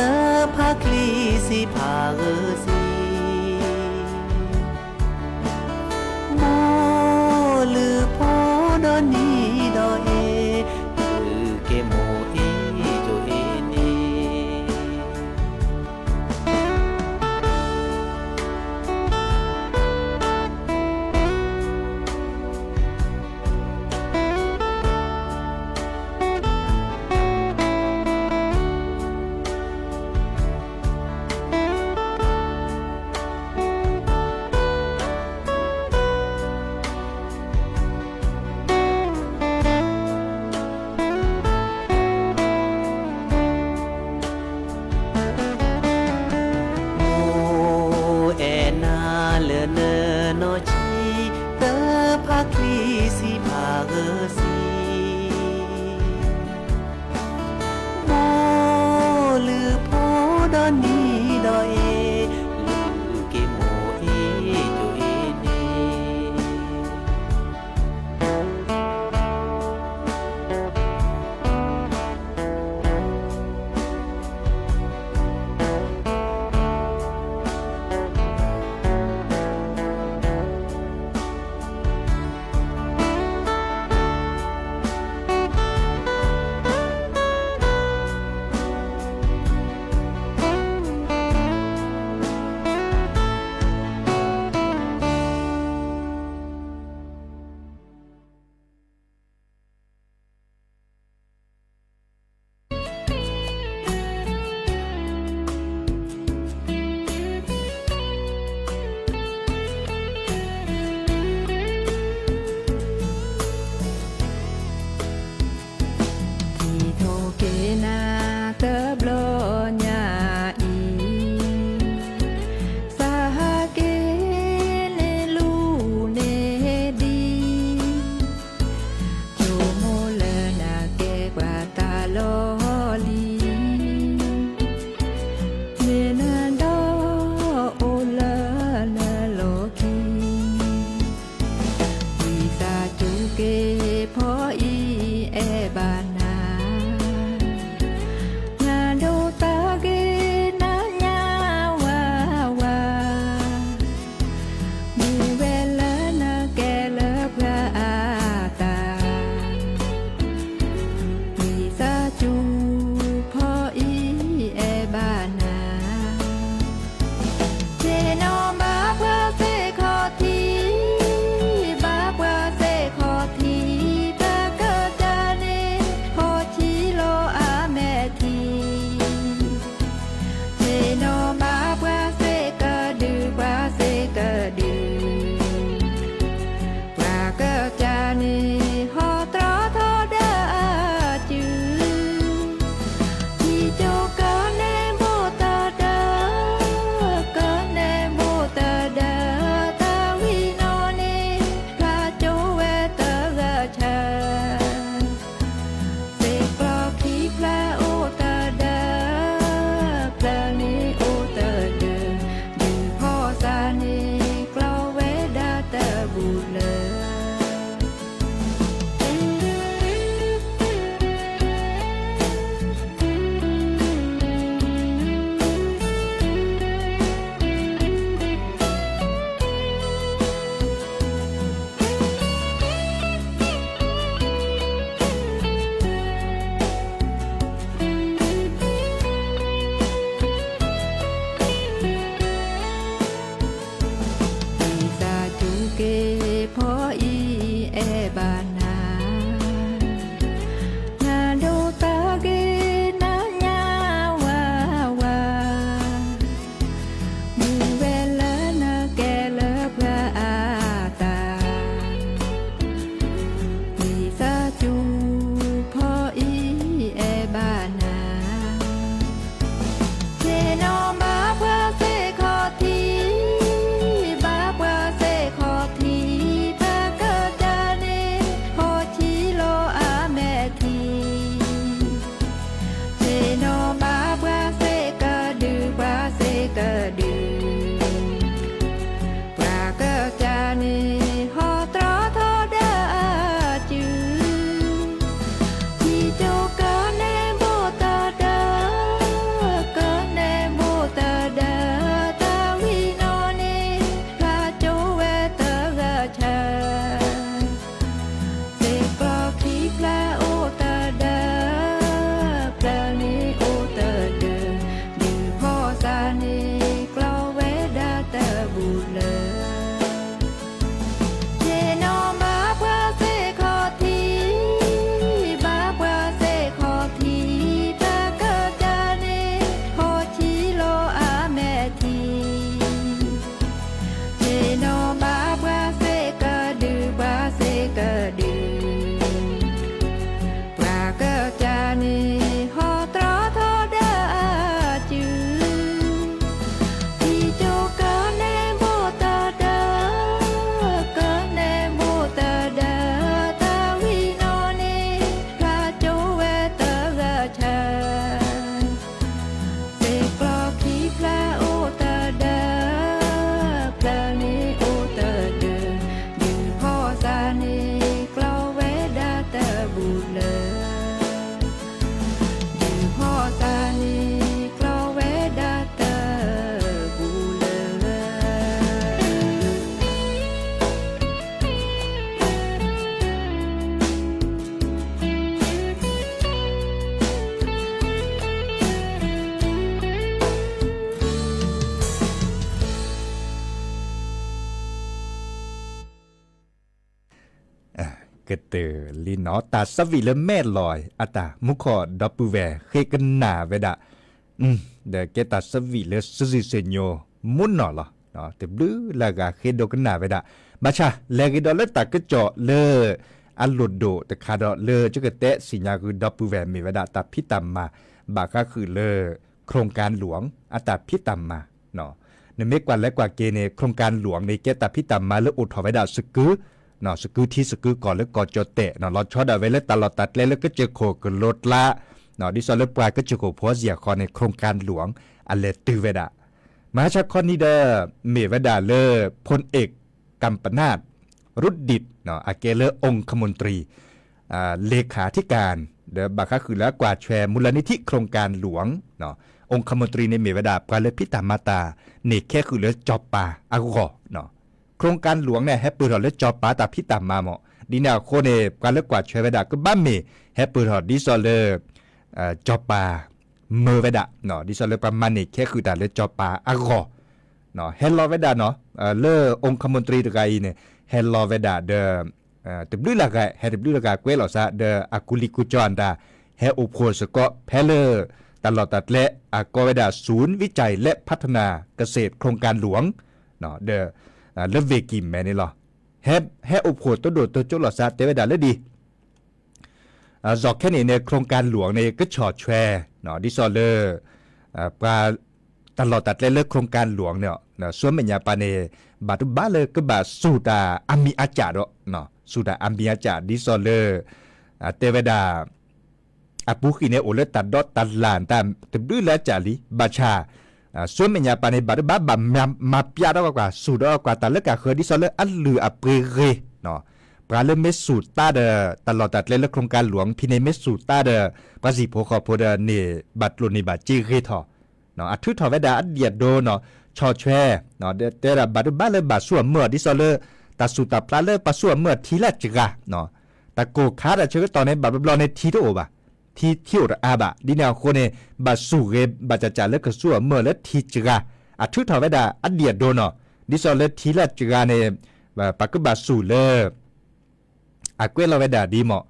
ဖးချံစံးဖးဂၢၢ်စ့ၢ်, မိၢ်လုၢ်ဖိဒီနံၤဒီအ့ၣ်, လုၢ်က့ၤမိၢ်အ့ၣ်ကၠိအ့ၣ်န့ၣ် ကတၢၢ်လံနီၤ တၢ်ဆၢဝံၣ်လၢမဲၢ်လီၤအတၢ်မူခိၣ်ဒီပုၢ်ဝဲၢ်ဃ့ကနၣ်ဝဲဒၣ် ဒီးကဲတၢ်ဆၢဝံၣ်လၢစုစုဆ့ညိမူနီၢ်လီၤ. တဘျုးလၢဂၤဃ့ဒိကနၣ်ဝဲဒၣ် ဘၣ်ဆၣ်လဲၤဂ့ၤဒီးလၢတၢ်ကစီၣ်လၢ အလိၣ်ဒိၣ်တခါဒီးလၢကကတဲသ့ၣ်ညါဃုာ်ဒီပုၢ်ဝဲၢ်မ့ၢ်ဝဲဒၣ်တၢ်ဖံးတၢ်မၤ ဘၣ်ဃးဃုာ်လၢ โครงการหลวง အတၢ်ဖံးတၢ်မၤ နမ့ၢ်ကွၢ်လဲၤကွၢ်က့ၤန့ၣ် โครงการหลวง န့ၣ် ကဲတၢ်ဖံးတၢ်မၤလၢအိၣ်ထီၣ်ဝဲဒၣ်စကု စကုထံစကုကီၢ်လၢကီၢ်ကၠီၣ်တဲၣ် လီၤဆီဒၣ်ဝဲလၢတၢ်လီၢ်တၢ်ကျဲလၢကစၢၢ်ခိၣ်ကလိကျါ ဒ်သိးလၢပှၤကစၢၢ်ခိၣ်ဖိစ့ၢ်ကီးန့ၣ် โครงการหลวง အလဲၤတုၤဝဲဒၣ် မဟါဆါခီနံၤဒီး မ့ၢ်ဝဲဒၣ်လၢ พลเอกกัมปนาท รุดดิต အကဲလၢ องคมนตรี เลขาธิการ ဒီးဘၣ်ဃးဃုာ်လၢအကွၢ်ထွဲမူလၢနံၤထံး โครงการหลวง องคมนตรี န့ၣ်မ့ၢ်ဝဲဒၣ်ပှၤလၢဖံးတၢ်မၤတၢ်န့ၣ်ခဲဃုာ်လၢစီၤပၤအဂီၢ် โครงการหลวง န့ၣ် ဟဲပၢၢ်ထီၣ်လၢစီၤပၤတၢ်ဖံးတၢ်မၤမး ဒ်န့ၣ်အဃိန့ၣ် ပှၤလၢကွၢ်ထွဲဝဲဒၣ်ကဘၣ်မ့ၢ်ဟဲပၢၢ်ထီၣ်ဒ်သိးလၢ စီၤပၤ မၢဝဲဒၣ် ဒ်သိးလၢပှၤမၤန့ၢ်ခဲဃုာ်တၢ်လၢစီၤပၤအဂီၢ် ဟဲလီၤဝဲဒၣ်နီၤ လၢ องคมนตรี တဂၤအံၤန့ၣ် ဟဲလီၤဝဲဒၣ်ဒီး တဘျုးလၢဂၤ ဟဲတဘျုးလၢဂၤကွဲးလီၤသး ဒီးအကူလံၤကူကၠီၣ်အတၢ် ဟဲအိၣ်ဖှိၣ်စ့ၢ်ကီး ဖဲလၢ တၢ်လီၢ်တၢ်ကျဲ အကိးဝဲဒၣ် ศูนย์วิจัยและพัฒนาเกษตรโครงการหลวง ဒီး လၢဝ့ၢ်ကံၢ်မဲန့ၣ်လီၤ. ဟဲအိၣ်ဖှိၣ်တဒိၣ်တကၠိလိာ်သးတဲဝဲဒၣ်လၢဒ် အ စီၤခဲန့ၣ်န့ၣ် โครงการหลวง န့ၣ် ကဆီၣ်ထွဲ ဒ်သိးလၢ ပှၤ တၢ်လီၢ်တၢ်ကျဲလၢ โครงการหลวง န့ၣ် ဆူမဲာ်ညါပၤန့ၣ် ဘၣ်တဘၣ်လၢကဘၣ်စူၢ်တၢ်အမံၤအကၢ်ဒီး စူၢ်တၢ်အမံၤအကၢ် ဒ်သိးလၢ တဲဝဲဒၣ် အပူၤဃံၣ်န့ၣ် အိၣ်လၢတၢ်ဒီတၢ်လၢ်တၢ်တဘျုးလၢအကၢ်လံ ဘၣ်ဆၣ် ဆူမဲာ်ညါပၤန့ၣ် ဘၣ်တဘၣ်ဘၣ်မၤပျးထီၣ်ကွၢ် စူၢ်ဒီးကွၢ်တၢ်လၢကၢ်ဃၢၤ ဒ်သိးလၢအလုၢ်အပှ့ၤဂ့ၤ ပှၤလၢမ့ၢ်စူၢ်တၢ်ဒီး တၢ်လီၢ်တၢ်ကျဲလၢ โครงการหลวง ဖဲန့ၣ် မ့ၢ်စူၢ်တၢ်ဒီး ပှၤစံၣ်ဖိဃီဖိဒီးန့ၣ် ဘၣ်ကျိၣ်န့ၢ်ဘၣ်စ့ဂ့ၤထီၣ် အထုးထီၣ်ဝဲဒၣ်အဒံၣ်အဒိနီၤ ဆီၣ်ထွဲ တဲဝဲဒၣ်ဘၣ်တဘၣ်လၢဘၣ်စူၢ်အမၢၢ် ဒ်သိးလၢ တၢ်စူၢ်တၢ်ပျၢ်လၢပှၤစူၢ်အမၢၢ်ထံလၢစှၤ တၢ်ကိၢ်ခါတၢ်ဆၢကတီၢ်န့ၣ် ဘၣ်ဘျီဘျီန့ၣ်ထံတအိၣ်ဘၣ်, ထံထံအိၣ်တအါဘၣ် ဒ်န့ၣ်အဃိန့ၣ် ဘၣ်စူၢ်ဂ့ၤ ဘၣ်စၢ်စၢ်လၢကစူၢ်အမၢၢ်လၢထံစှၤ အထုးထီၣ်ဝဲဒၣ်အဒံၣ်အဒိနီၤ ဒ်သိးလၢထံလၢစှၤန့ၣ် ပကဘၣ်စူၢ်လၢ အကွဲးလီၤဝဲဒၣ်ဒ်မး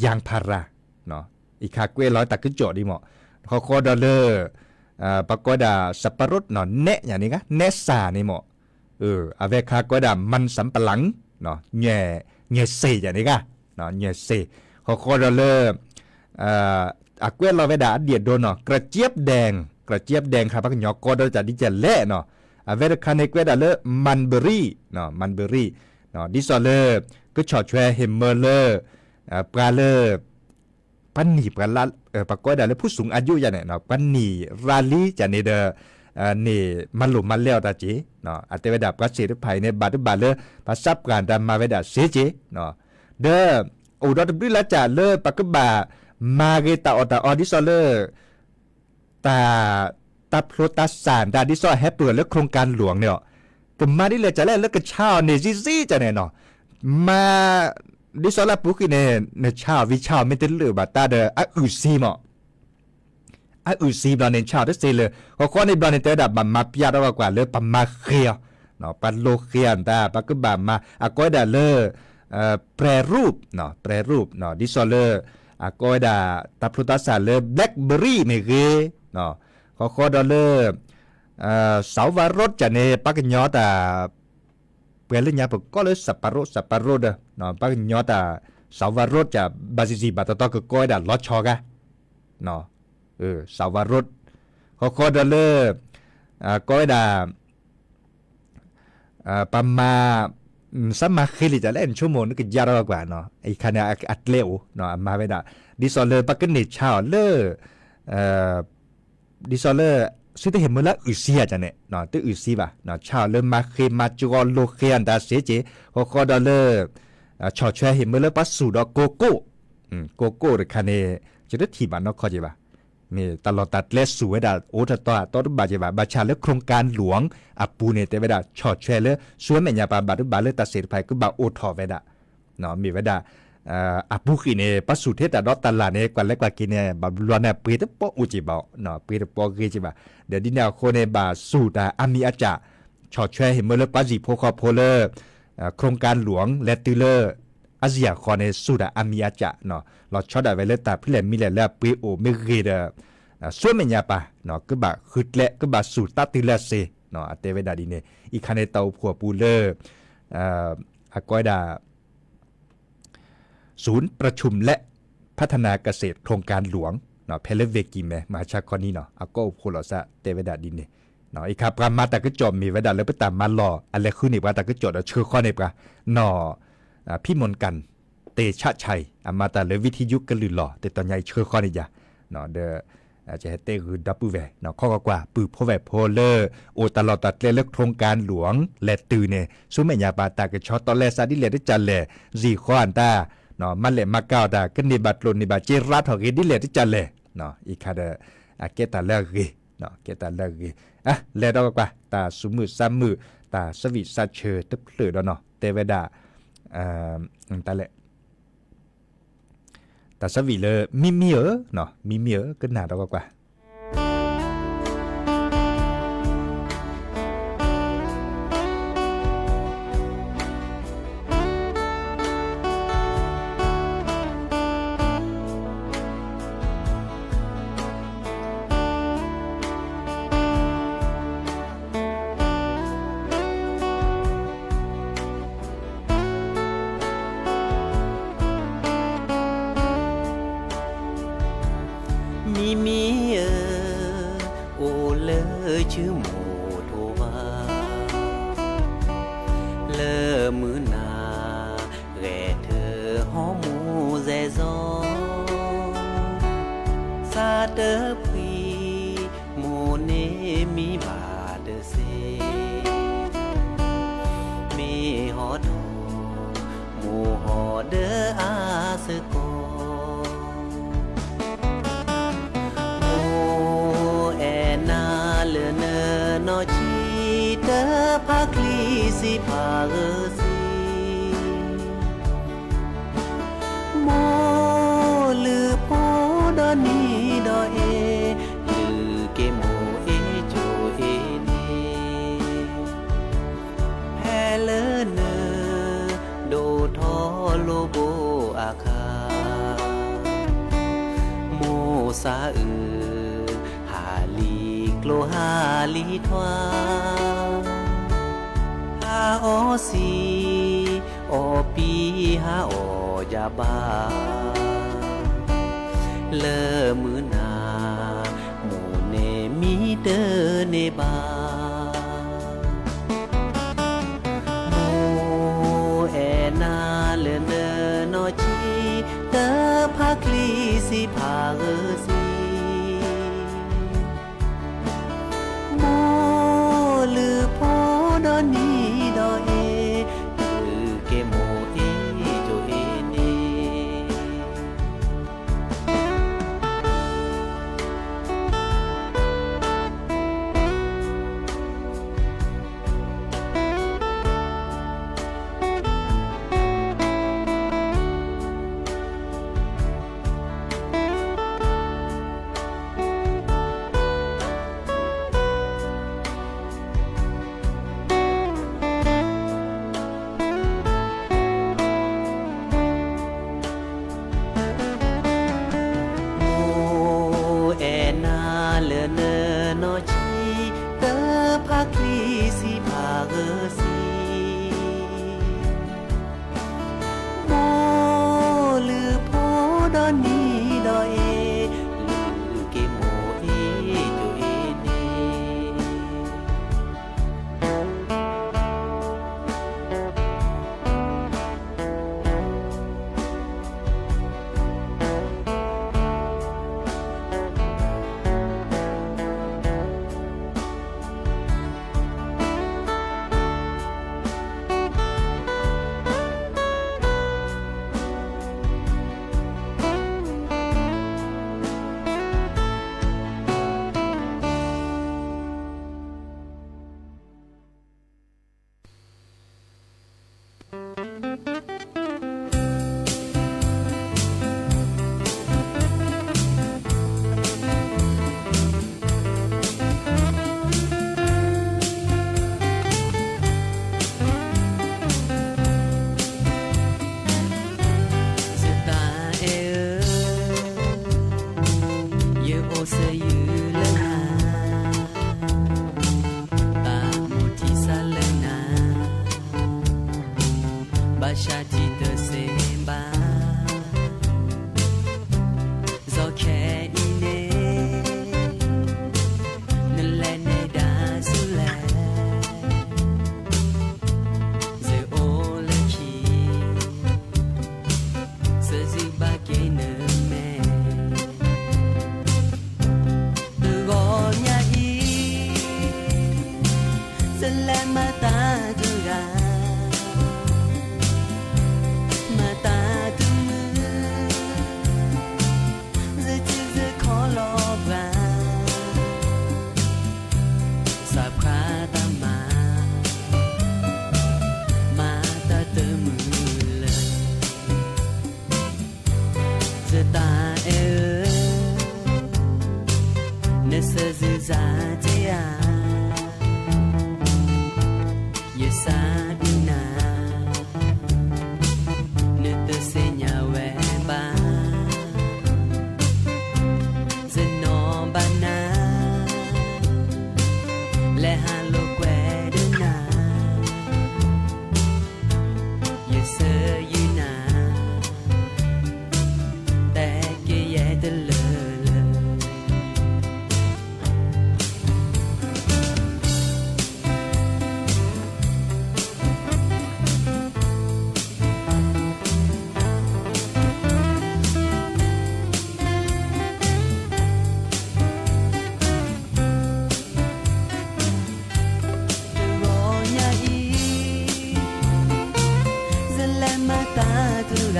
ယၣ်ဖၤရၤ အံၤခါကွဲးလီၤတၢ်ကစီၣ်ဒ်မး ဃီဃီဒီးလၢ ပကိးဝဲဒၣ် စပၤရိၣ် နဲၣ်ယၤန့ၣ်ဂ့ၤ နဲၣ်စၢ်န့ၣ်မး အဝဲခါကိးဝဲဒၣ် มันสำปะหลัง ညၢ်စ့ၣ်ယၤန့ၣ်ဂ့ၤ ညၢ်စ့ၣ် ဃီဃီဒီးလၢ အကွဲးလီၤဝဲဒၣ်အဒံၣ်အဒိနီၤ กระเจี๊ยบแดง กระเจี๊ยบแดง ခါပှၤကညီကိးဒီးတၢ်ဒ်လဲၣ်နီၤ အဝဲတခါန့ၣ်ကွဲးဒၣ်လၢ มันเบอรี่ มันเบอรี่ ဒ်သိးလၢ ကဆီၣ်ထွဲဟ့ၣ်မၢလၢ ပှၤလၢ ပှၤနံၣ်ပှၤလါ ပှၤကိးဝဲဒၣ်လၢ ผู้สูงอายุ ယၤန့ၣ် ပှၤနံၣ်ရၤလံယၤန့ၣ်ဒီး န့ၣ်မၤလိာ်မၤလဲအီၤတၢ်စ့ၢ် အတဲဝဲဒၣ်ပှၤသ့ၣ်တဖၣ်အံၤန့ၣ် ဘၣ်တဘၣ်လၢ ပှၤသးပှၢ်တၢ်မၤဝဲဒၣ်စ့ၢ်ကီး ဒီး အိၣ်ဒီးတဘျုးလၢကၢ်လၢပကဘၣ်မၤဂ့ၤတၢ်အီၣ်တၢ်အီဒ်သိးလၢ တၢ် တၢ်ဖျိတၢ်စၢ်တၢ်ဒ်သိးဟဲပၢၢ်လၢ โครงการหลวง န့ၣ် ကမၤဒ်လဲၣ်ကၢ်လဲၣ်လၢကဆါအီၤန့ၣ် စံစံကၢ်န့ၣ်နီၤ မၤ ဒ်သိးလၢအပူၤကွံာ်န့ၣ် နဆါအီၤဝံၤဆါအီၤမ့ၢ်တလၢာ်ဘၣ်တၢ်ဒီး အအုၣ်စံမး အအုၣ်စံဘျီန့ၣ် ဆါအီၤတသ့လၢၤ ဃီဃီန့ၣ်ဘျီန့ၣ် တဲဝဲဒၣ်ဘၣ်မၤပျၢ်ထီၣ်ကွၢ်ကွၢ်လၢပမၤဃ့အီၤ ပှၤလိဃ့အီၤတၢ် ပကဘၣ်မၤ အကိးဝဲဒၣ်လၢ แปรรูป แปรรูป ဒ်သိးလၢ အကိးဝဲဒၣ် တၢ်ဖျိတၢ်စၢ်လၢ blackberry မ့ၢ်ဂ့ၤ ဃီဃီဒီးလၢ စးဝါရိတ် ကၢ်န့ၣ် ပှၤကညီတၢ် ပှဲၤလၢညါပကိးလၢ စပၤရိၣ် စပၤရိၣ်ဒီး ပှၤကညီတၢ် စးဝါရိတ် ကၢ် ဘၣ်စံးစံးဘၣ်တီတီကကိးဝဲဒၣ်လီၤဆီဂၤ စးဝါရိတ် ဃီဃီဒီးလၢ ကိးဝဲဒၣ် ပမၤ စးမၤဃ့လံာ်တၢ်လဲၣ် နဆိကမိၣ်နကယါထီၣ်ကွၢ် အံၤခါန့ၣ် အကျဲအိၣ် အမၤဝဲဒၣ် ဒ်သိးလၢပကန့ၢ်ဆါအီၤလၢ ဒ်သိးလၢ သုတဟ့ၣ်မၢလၢအအုၣ်စံဧါန့ၣ် တအုၣ်စံဘၣ် ဆါအီၤလၢမၤဃ့မၤစှီၤလိဃ့အတၢ်စ့ၢ်ကီး ဃီဃီဒီးလၢ ဆီၣ်ထွဲဟ့ၣ်မၢလၢပှၤစူၢ်ဒီးကိကိၣ် ကိကိၣ်တခါန့ၣ် ယတထံၣ်ဘၣ်နီတခီက့ၤဘၣ် မ့ၢ်တၢ်လီၢ်တၢ်ကျဲစူၢ်ဝဲဒၣ်အိၣ်ထီၣ်တီတီတဘၣ်က့ၤဘၣ် ဘၣ်ဆၣ်လၢ โครงการหลวง အပူၤန့ၣ် တဲဝဲဒၣ်ဆီၣ်ထွဲလၢ ဆူမဲာ်ညါပၤဘၣ်တဘၣ်လၢတၢ်သ့ၣ်တဖၣ်ကဘၣ်အိၣ်ထီၣ်ဝဲဒၣ် မ့ၢ်ဝဲဒၣ် အပူၤကွံာ်န့ၣ် ပှၤစူၢ်ထဲတၢ်ဒီးတၢ်လၢ်န့ၣ် ကွၢ်လဲၤကွၢ်က့ၤန့ၣ် ဘၣ်ဘျီန့ၣ် ပှ့ၤတပီအိၣ်က့ၤဘၣ် ပှ့ၤတပီဂ့ၤက့ၤဘၣ် ဒီးဒ်န့ၣ်အဃိန့ၣ် ဘၣ်စူၢ်တၢ်အါမံၤအါကၢ် ဆီၣ်ထွဲဟ့ၣ်မၢလၢပှၤစံၣ်ဖိဃီဖိလၢ โครงการหลวง လဲၤတုၤလၢ အါစံယၤဃီန့ၣ် စူၤဒၣ်အါမံၤအါကး, လီၤဆီဒၣ်ဝဲလၢတၢ်ဖဲလဲၣ်မံၤလဲၣ်လၢအပှ့ၤအိၣ်မ့ၢ်ဂ့ၤဒီး ဆူမဲာ်ညါပၤ ကဘၣ်ဃုကျဲ ကဘၣ်စူၤတၢ်တုၤလၢအစ့, အတဲဝဲဒၣ်ဒ်န့ၣ်. အံၤခါန့ၣ် တၢ်အိၣ်ဖှိၣ်အပူၤလၢ အကိးဝဲဒၣ် ศูนย์ประชุมและพัฒนาเกษตรโครงการหลวง ဖဲလၢ เวที မဲ မဟါဆါခီနံၤနီၤ အကီၢ်အိၣ်ဖှိၣ်လိာ်သးတဲဝဲဒၣ်ဒ်န့ၣ်. အံၤခါပှၤမၤတၢ်ကစီၣ်မ့ၢ်ဝဲဒၣ်လၢပတၢ်မၤလီၢ် အလဲၤဃုန့ၢ်ပှၤတၢ်ကစီၣ်ဒီးဆှၢဃီန့ၢ်ပှၤနီၤ ဖံမုၢ်ကၣ် တေဆၣ်ဆၣ်အံၤ အမၤတၢ်လၢ วิทยุ ကလုာ်လီၤ တတီၤညါအံၤဆှၢဃီန့ၢ်ယၤ ဒီး ကဟဲတဲဂုာ်ဒီပုၢ်ဝဲၢ် ခီဂီၤကွၢ် ပုၢ်ဖိဝဲၢ်ဖိလၢ အိၣ်တၢ်လီၢ်တၢ်ကျဲလၢ โครงการหลวง လဲၤတုၤန့ၣ် ဆူမဲာ်ညါပၤတၢ်ကဆီတလဲစးဒ်လဲၣ်တကလဲၣ် စံၣ်ဃီအတၢ် မၤလဲၣ်မၤကၤအီၤတၢ် ကန့ၢ်ဘၣ်ကျိၣ်န့ၢ်ဘၣ်စ့ရါထီၣ်ဂ့ၤဒ်လဲၣ်တကလဲၣ်. အံၤခါဒီး အကဲတၢ်လၢအဂ့ၤ ကဲတၢ်လၢအဂ့ၤ လဲၤဒီးကွၢ် တၢ်သူၣ်မုာ်သးမုာ် တၢ်ဆၢဝံၣ်ဆၢဆၢတဖျၢၣ်ဒီးနီၤ တဲဝဲဒၣ် တၢ်လဲၣ် တၢ်ဆၢဝံၣ်လၢ မံမံဧၢ, မံမံဧၢ ကနၣ်ဒီးကွၢ်ကွၢ်. မံမံဧၢ, အိၣ်လၢဆူမိၢ်ထိဘၣ်, လၢမုၢ်နၤ ဂဲၤထၢၣ်ဟီမူၤစဲၤစီၤ, သးတဖှံ မိၢ်န့ၣ်မံဘၣ်တစ့, မ့ၢ်ဟီဒီး မိၢ်ဟီဒီးအါစ့ၢ်ကီး, မိၢ်အဲၣ်နၤလၢနနီၢ်ဆံး တဖးချံစံးဖးဂၢၢ်စံး မိၢ်လုၢ်ဖိဒီနံၤဒီးအ့ၣ်, လုၢ်က့ၤမိၢ်အ့ၣ်ကၠိအ့ၣ်န့ၣ်, ဖဲလၢန ဒိၣ်ထီၣ်လိာ်ဘိအခါ, မိၢ်သးအုး ဟးလံကျိဟးလံထွါ, ဟးအီၣ်စံ, အီၣ်ပံဟးအီၣ်ယၤဘၣ်, လၢမုၢ်နၤ မိၢ်န့ၣ်မံတန့ၢ်ဘၣ်. မိၢ်အဲၣ်နၤလၢနနီၢ်ဆံး တဖးချံစံးဖးဂၢၢ်စံး, မိၢ်လုၢ်ဖိဒီနံၤဒီးအ့ၣ်, လုၢ်က့ၤမိၢ်အ့ၣ်ကၠိအ့ၣ်န့ၣ်. မိၢ်အဲၣ်နၤလၢနနီၢ်ဆံး တဖးချံစံးဖးဂၢၢ်စံး, မိၢ်လုၢ်ဖိဒီနံၤဒီးအ့ၣ်, လုၢ်က့ၤမိၢ်အ့ၣ်ကၠိအ့ၣ်န့ၣ်. ပှၤတၢ်မၤ, မၤတၢ်တမုာ်လၢ ယတၢ်အဲၣ်ဧၢ, နစၢၤစ့ၢ်ကီးယၤ, ယသးဒုးနၤ, နတသ့ၣ်ညါဝဲဘၣ်, ယနီၣ်ဘၣ်နၤ, လဲၤဟးလိာ်ကွဲဒီးနၤ, ယစၢၤယုာ်နၤ, တဲက့ၤယဲတလၢာ်လၢာ် တဂီၤညါအံၤ, ယလဲၤမၤတၢ်တဂၤ,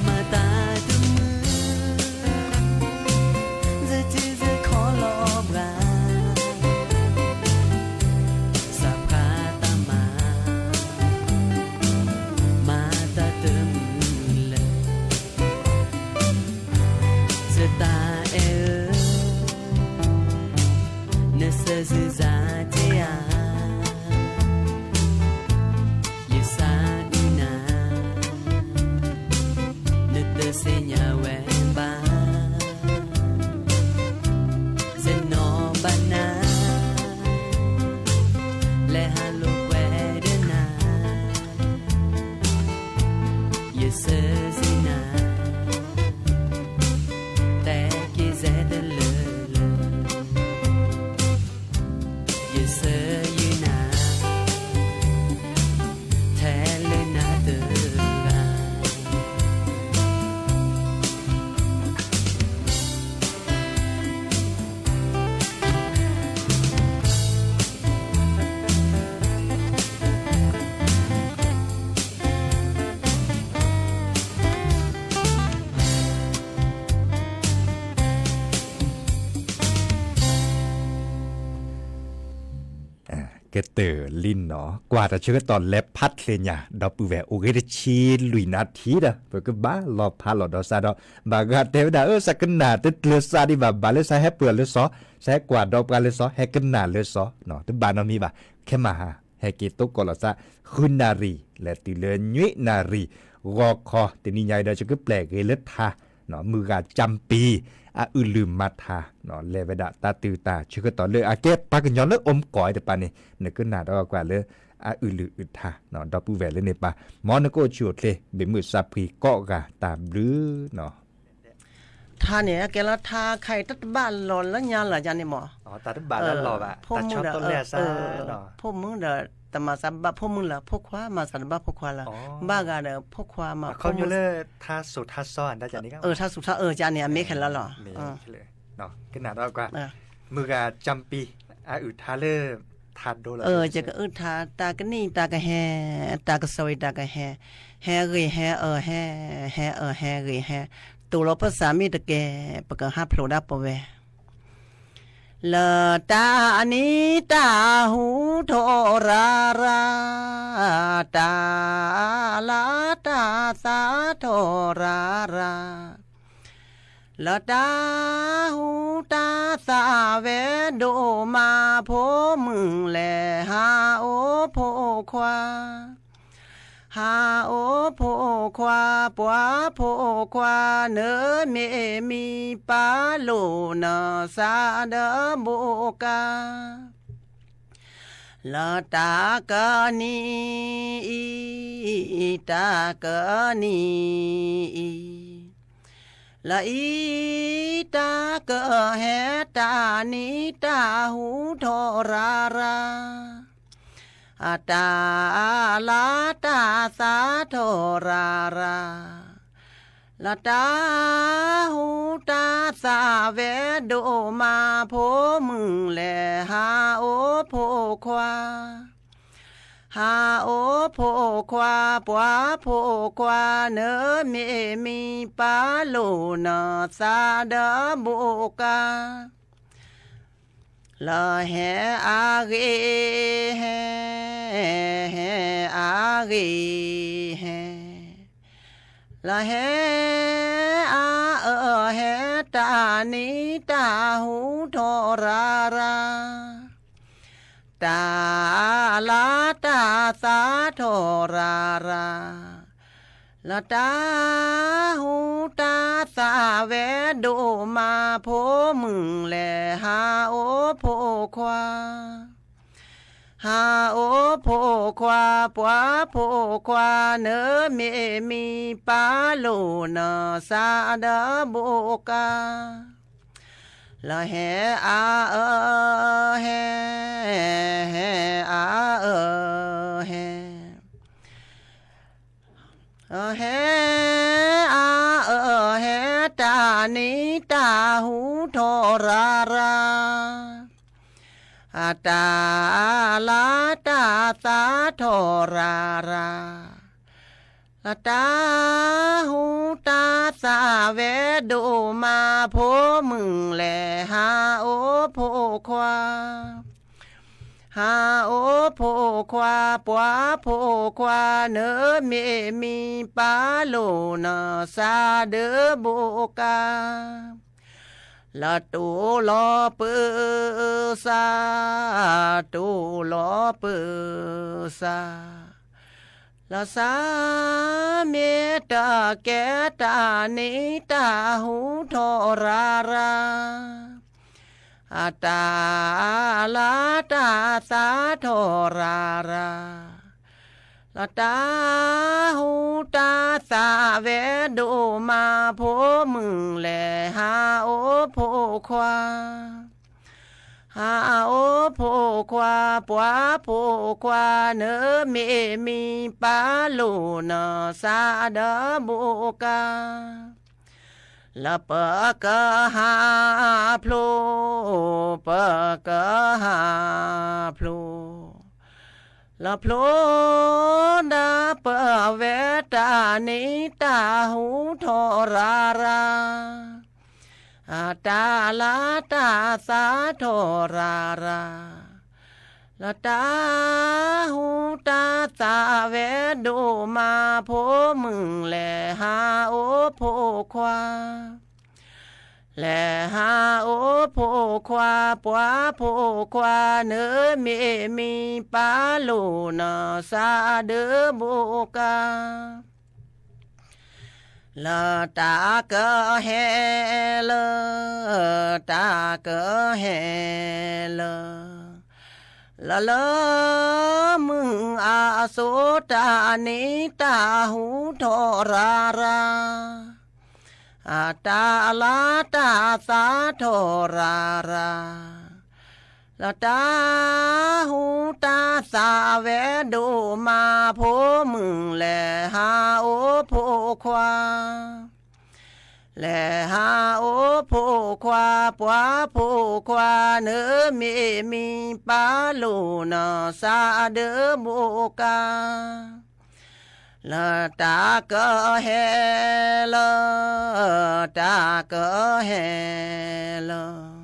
မၤတၢ်တမုာ်, ယထံၣ်ယခီလီၤဘှါ, သးပှၢ်တၢ်မၤ, မၤတၢ်တမုာ်လၢ ယတၢ်အဲၣ်ဧၢ, နစၢၤစ့ၢ်ကီးယၤ, ယသးဒုးနၤ, နတသ့ၣ်ညါဝဲဘၣ်, ယနီၣ်ဘၣ်နၤ, လဲၤဟးလိာ်ကွဲဒီးနၤ, ယစၢၤစ့ၢ်ကီးနၤ, တဲက့ၤယဲတလၢာ်လၢာ်, ယစၢၤယုာ်နၤ, ထဲလၢနၤတဂၤ ကတၢၢ်လံနီၤ, ကွၢ်တၢ်ဆၢကတီၢ်လဲၤဖးချ့ညါ ဒီပုၢ်ဝဲၢ် အိၣ်ဂ့ၤတဆံလွံၢ်နၣ်ထံဒီး ပကဘၣ်လီၤဖးလီၤဒီးစးဒီး ဘၣ်ဂၤတဲဝဲဒၣ် အၢ စးကနၣ်တကျၢၤစးဒံးဘၣ်, ဘၣ်လၢစးဟဲပၢၢ်လၢစီၤ, စးဟဲကွၢ်ဒီးပှၤလၢစီၤ, ဟဲကနၣ်လၢစီၤ, တဘၣ်နီတမံၤဘၣ်, ခဲမၤဟါ ဟဲက့ၤသကိးလီၤစး ဃုနၣ်ရံၣ် လဲၤတုၤလၢနွံနၣ်ရံၣ် ဂီၤခီ တနံၤညါအံၤဒီး ယကပျဲၢ်ဂ့ၤလၢထါ မုၢ်ဂၤကၠၢ်ပံၤ အအုၣ်လုၢ်မၤထါ လဲၤဝဲဒၣ်တၢ်တုၤတၢ်ဆၢကတီၢ်လၢအကဲပှၤကညီလၢအိၣ်မူကီၢ်တပၤန့ၣ် နကနၣ်ဒီးကွၢ်လၢ အအုၣ်လုၢ်အုၣ်ထါ ဒီပုၢ်ဝဲၢ်လၢန့ၣ်ပၢ်, မ်နကအိၣ်ဆူၣ်အိၣ်ချ့ ဘၣ်မုာ်စၢ်ဖှံကိးဂၤတၢ်ဘျုးနီၤ. ထါန့ၣ် အကဲလၢထါခါအံၤ တၢ်တဘၣ်လီၤလၢညါလၢၤယါန့ၣ်မး, တၢ်တဘၣ်လၢလီၤဘၣ်, တၢ်ဆီတလဲအစး, ဖိမုၣ်ဒီး တမၤစၢၤဘၣ်ဖိမုၣ်လၢၤ, ဖိခွါမၤစၢၤတဘၣ်ဖိခွါလၢၤ, ဘၣ်ဂၤဒီးဖိခွါမၤ, အခီပညီလၢ ထါစိၤထါစီ တၢ်န့ၣ်, ထါစိၤထါအၢၣ်ကန့ၣ် အမ့ၢ်ခဲလၢာ်လီၤ, ကနၣ်ဒီးကွၢ်, မုၢ်ဂၤကၠၢ်ပံၤ အအုၣ်ထါလၢ ထါဒိလီၤ, ယကအုၣ်ထါ တၢ်ကနံၣ်တၢ်ကဟဲ, တၢ်ကစီၣ်အံၤတၢ်ကဟဲ, ဟဲဂ့ၤဟဲအၢၣ်ဟဲ, ဟဲအၢၣ်ဟဲဂ့ၤဟဲ, တိၢ်လီၤပသးမ့ၢ်တကဲ, ပကဟးဖျိးဒၣ်ပဝဲ လၢတၢ်အနံၤတၢ်ဟူထီၣ်ရၤရၤ, တၢ်လၤတၢ်သးထီၣ်ရၤရၤ, လၢတၢ်ဟူတၢ်သးဝဲဒိၣ်မး ဖိမုၣ်လဲၤဟးအိၣ်ဖိခွါ ဟးအိၣ်ဖိခွါ ပှၤဖိခွါ နမ့ၢ်မံပာ်လိာ်နသးဒီးဘိးကါ လၢတၢ်ကနံၤအံၤ တၢ်ကနံၤအံၤ လၢအံၤတၢ်ကဟဲ တၢ်နံၤတၢ်ဟူထီၣ်ရၤရၤ အတၢ်လၤတၢ်သးထီၣ်ရၤရၤ လၢတၢ်ဟူတၢ်သးဝဲဒိၣ်မး ဖိမုၣ်လဲၤဟးအိၣ်ဖိခွါ ဟးအိၣ်ဖိခွါ ပှၤဖိခွါ နမ့ၢ်မံပာ်လိာ်နသးဒီးဘိးကါ လၢဟဲအါဂ့ၤဟဲ, ဟဲအါဂ့ၤဟဲ, လၢဟဲအါအၢဟဲ တၢ်နံၤတၢ်ဟူထီၣ်ရၤရၤ, တၢ်လၤတၢ်သးထီၣ်ရၤရၤ, လၢတၢ်ဟူတၢ်သးဝဲဒိၣ်မး ဖိမုၣ်လဲၤ ဟးအိၣ်ဖိခွါ, ဟးအိၣ်ဖိခွါ ပှၤဖိခွါ နမ့ၢ်မံပၢ်လိာ်နသးဒီးဘိးကါ, လၢဟဲအါအၢဟဲ, ဟဲအါအၢဟဲ ဟဲအါအၢဟဲ တၢ်နံၤတၢ်ဟူထီၣ်ရၤရၤ, အတၢ်လၤတၢ်သးထီၣ်ရၤရၤ, လၢတၢ်ဟူတၢ်သးဝဲဒိၣ်မး ဖိမုၣ်လဲၤ ဟးအိၣ်ဖိခွါ, ဟးအိၣ်ဖိခွါ ပှၤဖိခွါ နမ့ၢ်မံပၢ်လိာ်နသးဒီးဘိးကါ, လၢတိၢ်လီၤပၢၤစး, တိၢ်လီၤပၢၤစး, လၢစးမ့ၢ်တကဲ တၢ်နံၤတၢ်ဟူထီၣ်ရၤရၤ, အတၢ်လၤတၢ်သးထီၣ်ရၤရၤ, လၢတၢ်ဟူတၢ်သးဝဲဒိၣ်မး ဖိမုၣ်လဲၤ ဟးအိၣ်ဖိခွါ, ဟးအိၣ်ဖိခွါ ပှၤဖိခွါ နမ့ၢ်မံပၢ်လိာ်နသးဒီးဘိးကါ, လၢပကဟးဖျိ, ပကဟးဖျိ, လၢဖျိဒၣ်ပဝဲ တၢ်နံၤတၢ်ဟူထီၣ်ရၤရၤ, အတၢ်လၤတၢ်သးထီၣ်ရၤရၤ, လၢတၢ်ဟူတၢ်သးဝဲဒိၣ်မး ဖိမုၣ်လဲၤ ဟးအိၣ်ဖိခွါ, လဲၤဟးအိၣ်ဖိခွါ ပှၤဖိခွါ နမ့ၢ်မံပၢ်လိာ်နသးဒီးဘိးကါ, လၢတၢ်ကဟဲလၢ, တၢ်ကဟဲလၢ, လၢလၢမုၢ်အစိၤ တၢ်နံၤတၢ်ဟူထီၣ်ရၤရၤ, အတၢ်လၤတၢ်သးထီၣ်ရၤရၤ, လၢတၢ်ဟူတၢ်သးဝဲဒိၣ်မး ဖိမုၣ်လဲၤဟးအိၣ်ဖိခွါ, လဲၤဟးအိၣ်ဖိခွါ ပှၤဖိခွါ နမ့ၢ်မံပၢ်လိာ်နသးဒီးဘိးကါ, လၢတၢ်ကဟဲလၢ, တၢ်ကဟဲလၢ,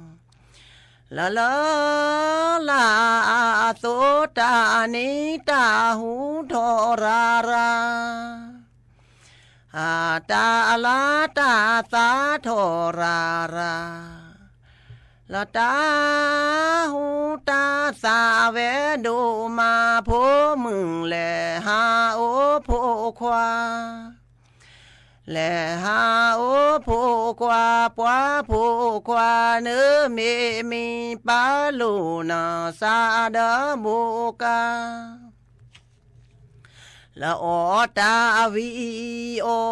လၢလၢလါအသိး တၢ်နံၤတၢ်ဟူထီၣ်ရၤရၤ, အတၢ်လၤတၢ်သးထီၣ်ရၤရၤ, လၢတၢ်ဟူတၢ်သးဝဲဒိၣ်မး ဖိမုၣ်လဲၤဟးအိၣ်ဖိခွါ, လဲၤဟးအိၣ်ဖိခွါ ပှၤဖိခွါ နမ့ၢ်မံပၢ်လိာ်နသးဒီးဘိးကါ, လၢအီၣ်တၢ်ဝံၤအီၣ်,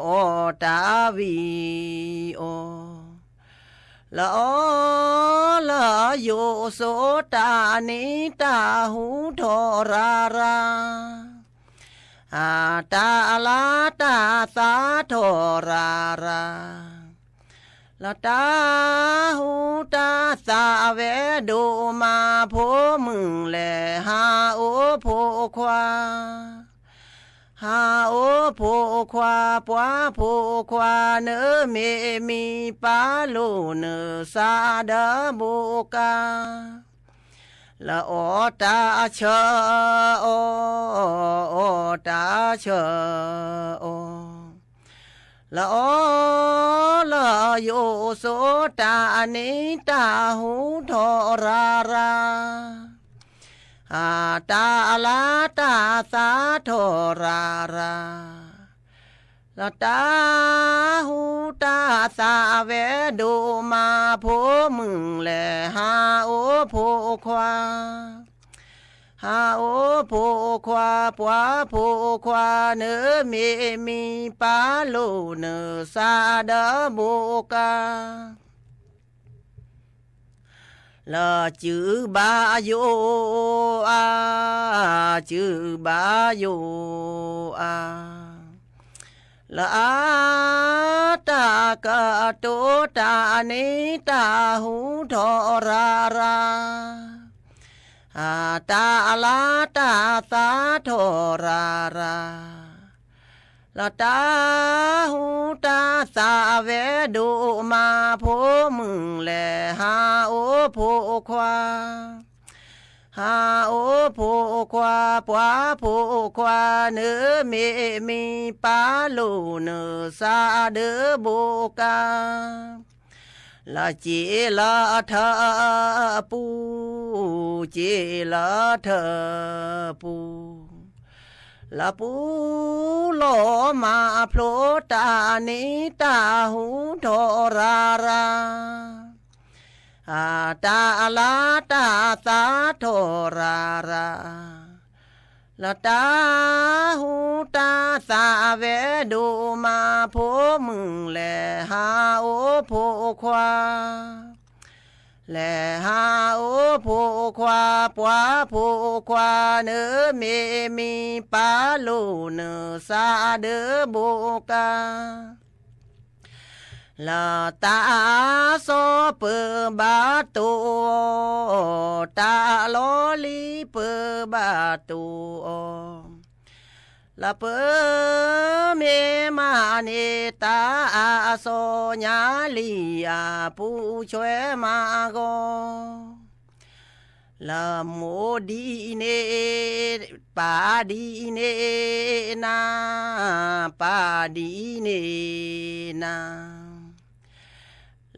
အီၣ်တၢ်ဝံၤအီၣ်, လၢအီၣ်လၢယိာ်စိ တၢ်နံၤတၢ်ဟူထီၣ်ရၤရၤ, အတၢ်လၤတၢ်သးထီၣ်ရၤရၤ, လၢတၢ်ဟူတၢ်သးဝဲဒိၣ်မး ဖိမုၣ်လဲၤဟးအိၣ်ဖိခွါ, ဟးအိၣ် ဖိခွါ ပှၤဖိခွါ နမ့ၢ်မံပၢ်လိာ်နသးဒီးဘိကါ, လၢအီၣ်တၢ်ဆၢအီၤ, အီၣ်တၢ်ဆၢအီၤ, လၢအီလၢယိာ်ဆိတၢ်န့ၣ် တၢ်ဟူထီၣ်ရၤရၤ, အတၢ်လၤတၢ်သးထီၣ်ရၤရၤ, လၢတၢ်ဟူတၢ်သးဝဲဒိၣ်မး ဖိမုၣ်လဲၤဟးအိၣ်ဖိခွါ, ဟးအိၣ်ဖိခွါ ပှၤဖိခွါ နမ့ၢ်မံပၢ်လိာ်နသးဒီးဘိကါ လၢစုဘၣ်ယိၣ်အါ, စုဘၣ်ယိၣ်အါ, လၢအတၢ်ကတိၤတၢ်န့ၣ် တၢ်ဟူထီၣ်ရၤရၤ, အတၢ်လၤတၢ်သးထီၣ်ရၤရၤ, လၢတၢ်ဟူတၢ်သးဝဲဒိၣ်မး ဖိမုၣ်လဲၤဟးအိၣ်ဖိခွါ, ဟးအိၣ်ဖိခွါ ပှၤဖိခွါ နမ့ၢ်မံပၢ်လိာ်နသးဒီးဘိကါ လၢစ့လၢထၢပူၤ, စ့လၢထၢပူၤ, လၢပူၤလီၤမးဖျိတၢ်န့ၣ် တၢ်ဟူထီၣ်ရၤရၤ, အတၢ်လၤတၢ်သးထီၣ်ရၤရၤ, လၢတၢ်ဟူတၢ်သးဝဲဒိၣ်မး ဖိမုၣ်လဲၤဟးအိၣ်ဖိခွါ, လဲၤဟးအိၣ်ဖိခွါ ပှၤဖိခွါ နမ့ၢ်မံပၢ်လိာ်နသးဒီးဘိကါ လၢတၢ်အစီၤပၢဘၣ်တိၢ်အီၤ, တၢ်အလီၢ်လံၤပၢဘၣ်တိၢ်အီၤ, လၢပၢမ့ၢ်မးန့ၣ် တၢ်အစီၤညါလံၤအပူၤဆွဲမးအဂီၢ် လၢမိၢ်ဒ်န့ၣ် ပၢ်ဒ်န့ၣ်နၤ, ပၢ်ဒ်န့ၣ်နၤ,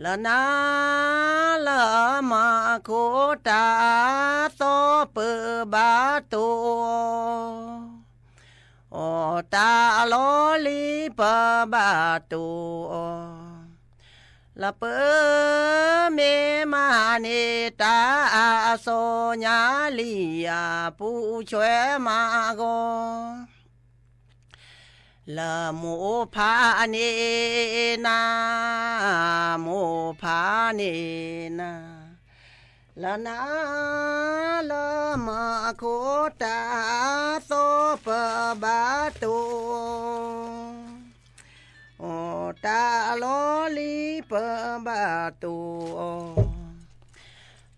လၢနၤလၢမၤခိၣ်တၢ်အစီၤပၢဘၣ်တိၢ်အီၤ အီၤတၢ်အလီၢ်လံၤပၢဘၣ်တိၢ်အီၤ, လၢပၢမ့ၢ်မးန့ၣ် တၢ်အစီၤညါလံၤအပူၤဆွဲမးအဂီၢ် လၢမိၢ်ဖးန့ၣ်နၤ, မိၢ်ဖးန့ၣ်နၤ, လၢနၤလၢမၤခိၣ်တၢ်အစီၤပၢဘၣ်တိၢ် အီၤတၢ်အလီၢ်လံၤပၢဘၣ်တိၢ်အီၤ,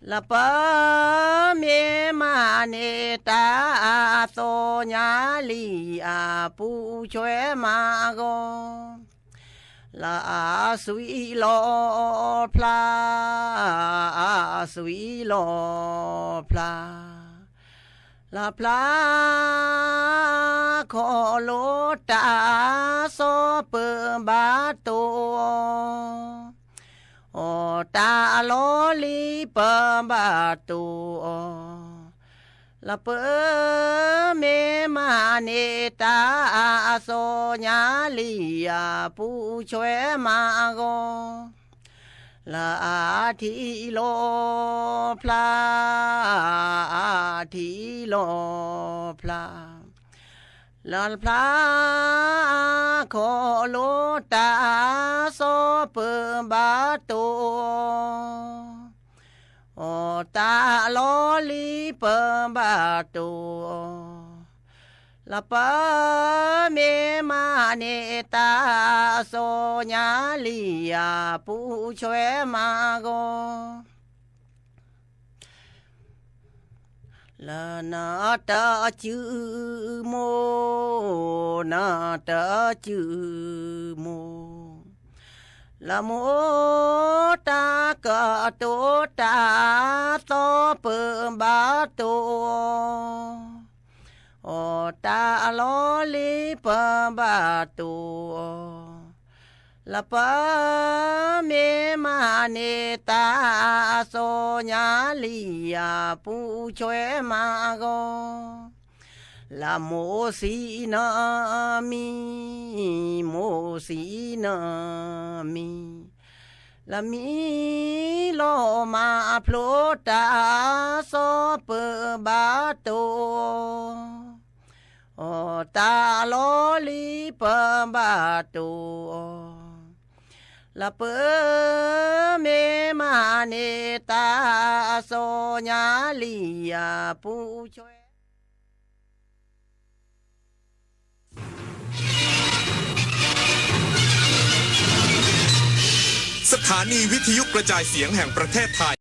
လၢပၢမ့ၢ်မးန့ၣ် တၢ်အစီၤညါလံၤအပူၤဆွဲမးအဂီၢ် လၢအသွံၣ်လီၤဖျါ, အသွံၣ်လီၤဖျါ, လၢဖျါခီၣ်လိတၢ်အစီၤပၢဘၣ်တိၢ်အီၤ အီၤတၢ်အလီၢ်လံၤပၢဘၣ်တိၢ်အီၤ, လၢပၢမ့ၢ်မးန့ၣ် တၢ်အစီၤညါလံၤအပူၤဆွဲမးအဂီၢ် လၢအထံၣ်လီၤဖျါ, အထံၣ်လီၤဖျါ, လၢဖျါ, ခီၣ်လိတၢ်အစီၤပၢဘၣ်တိၢ်အီၤ, အီၤတၢ်အလီၢ်လံၤပၢဘၣ်တိၢ်အီၤ, လၢပၢမ့ၢ်မးန့ၣ် တၢ်အစီၤညါလံၤအပူၤဆွဲမးအဂီၢ် လၢနတၢ်စုမိၢ်, နတၢ်စုမိၢ်, လၢမိၢ်တၢ်ကတိၤတၢ်သီပဘၣ်တိၢ်အီၤ, အီတၢ်လီၢ်လံၤပဘၣ်တိၢ်အီၤ, လၢပမ့ၢ်မၤန့ၢ်တၢ်စီၤညါလံၤယၤ ပူၤဆွဲမးဂီၤ, လၢမိၢ်ဆံးနမံၤ, မိၢ်ဆံးနမံၤ, လၢမံၤလီၤမၤဖျိတၢ်စီၤပဘၣ်တိၢ်အီၤ, အီတၢ်လီၢ်လံၤပဘၣ်တိၢ်အီၤ, လၢပမ့ၢ်မၤန့ၢ်တၢ်စီၤညါလံၤယၤ ပူၤဆွဲ สถานีวิทยุกระจายเสียงแห่งประเทศไทย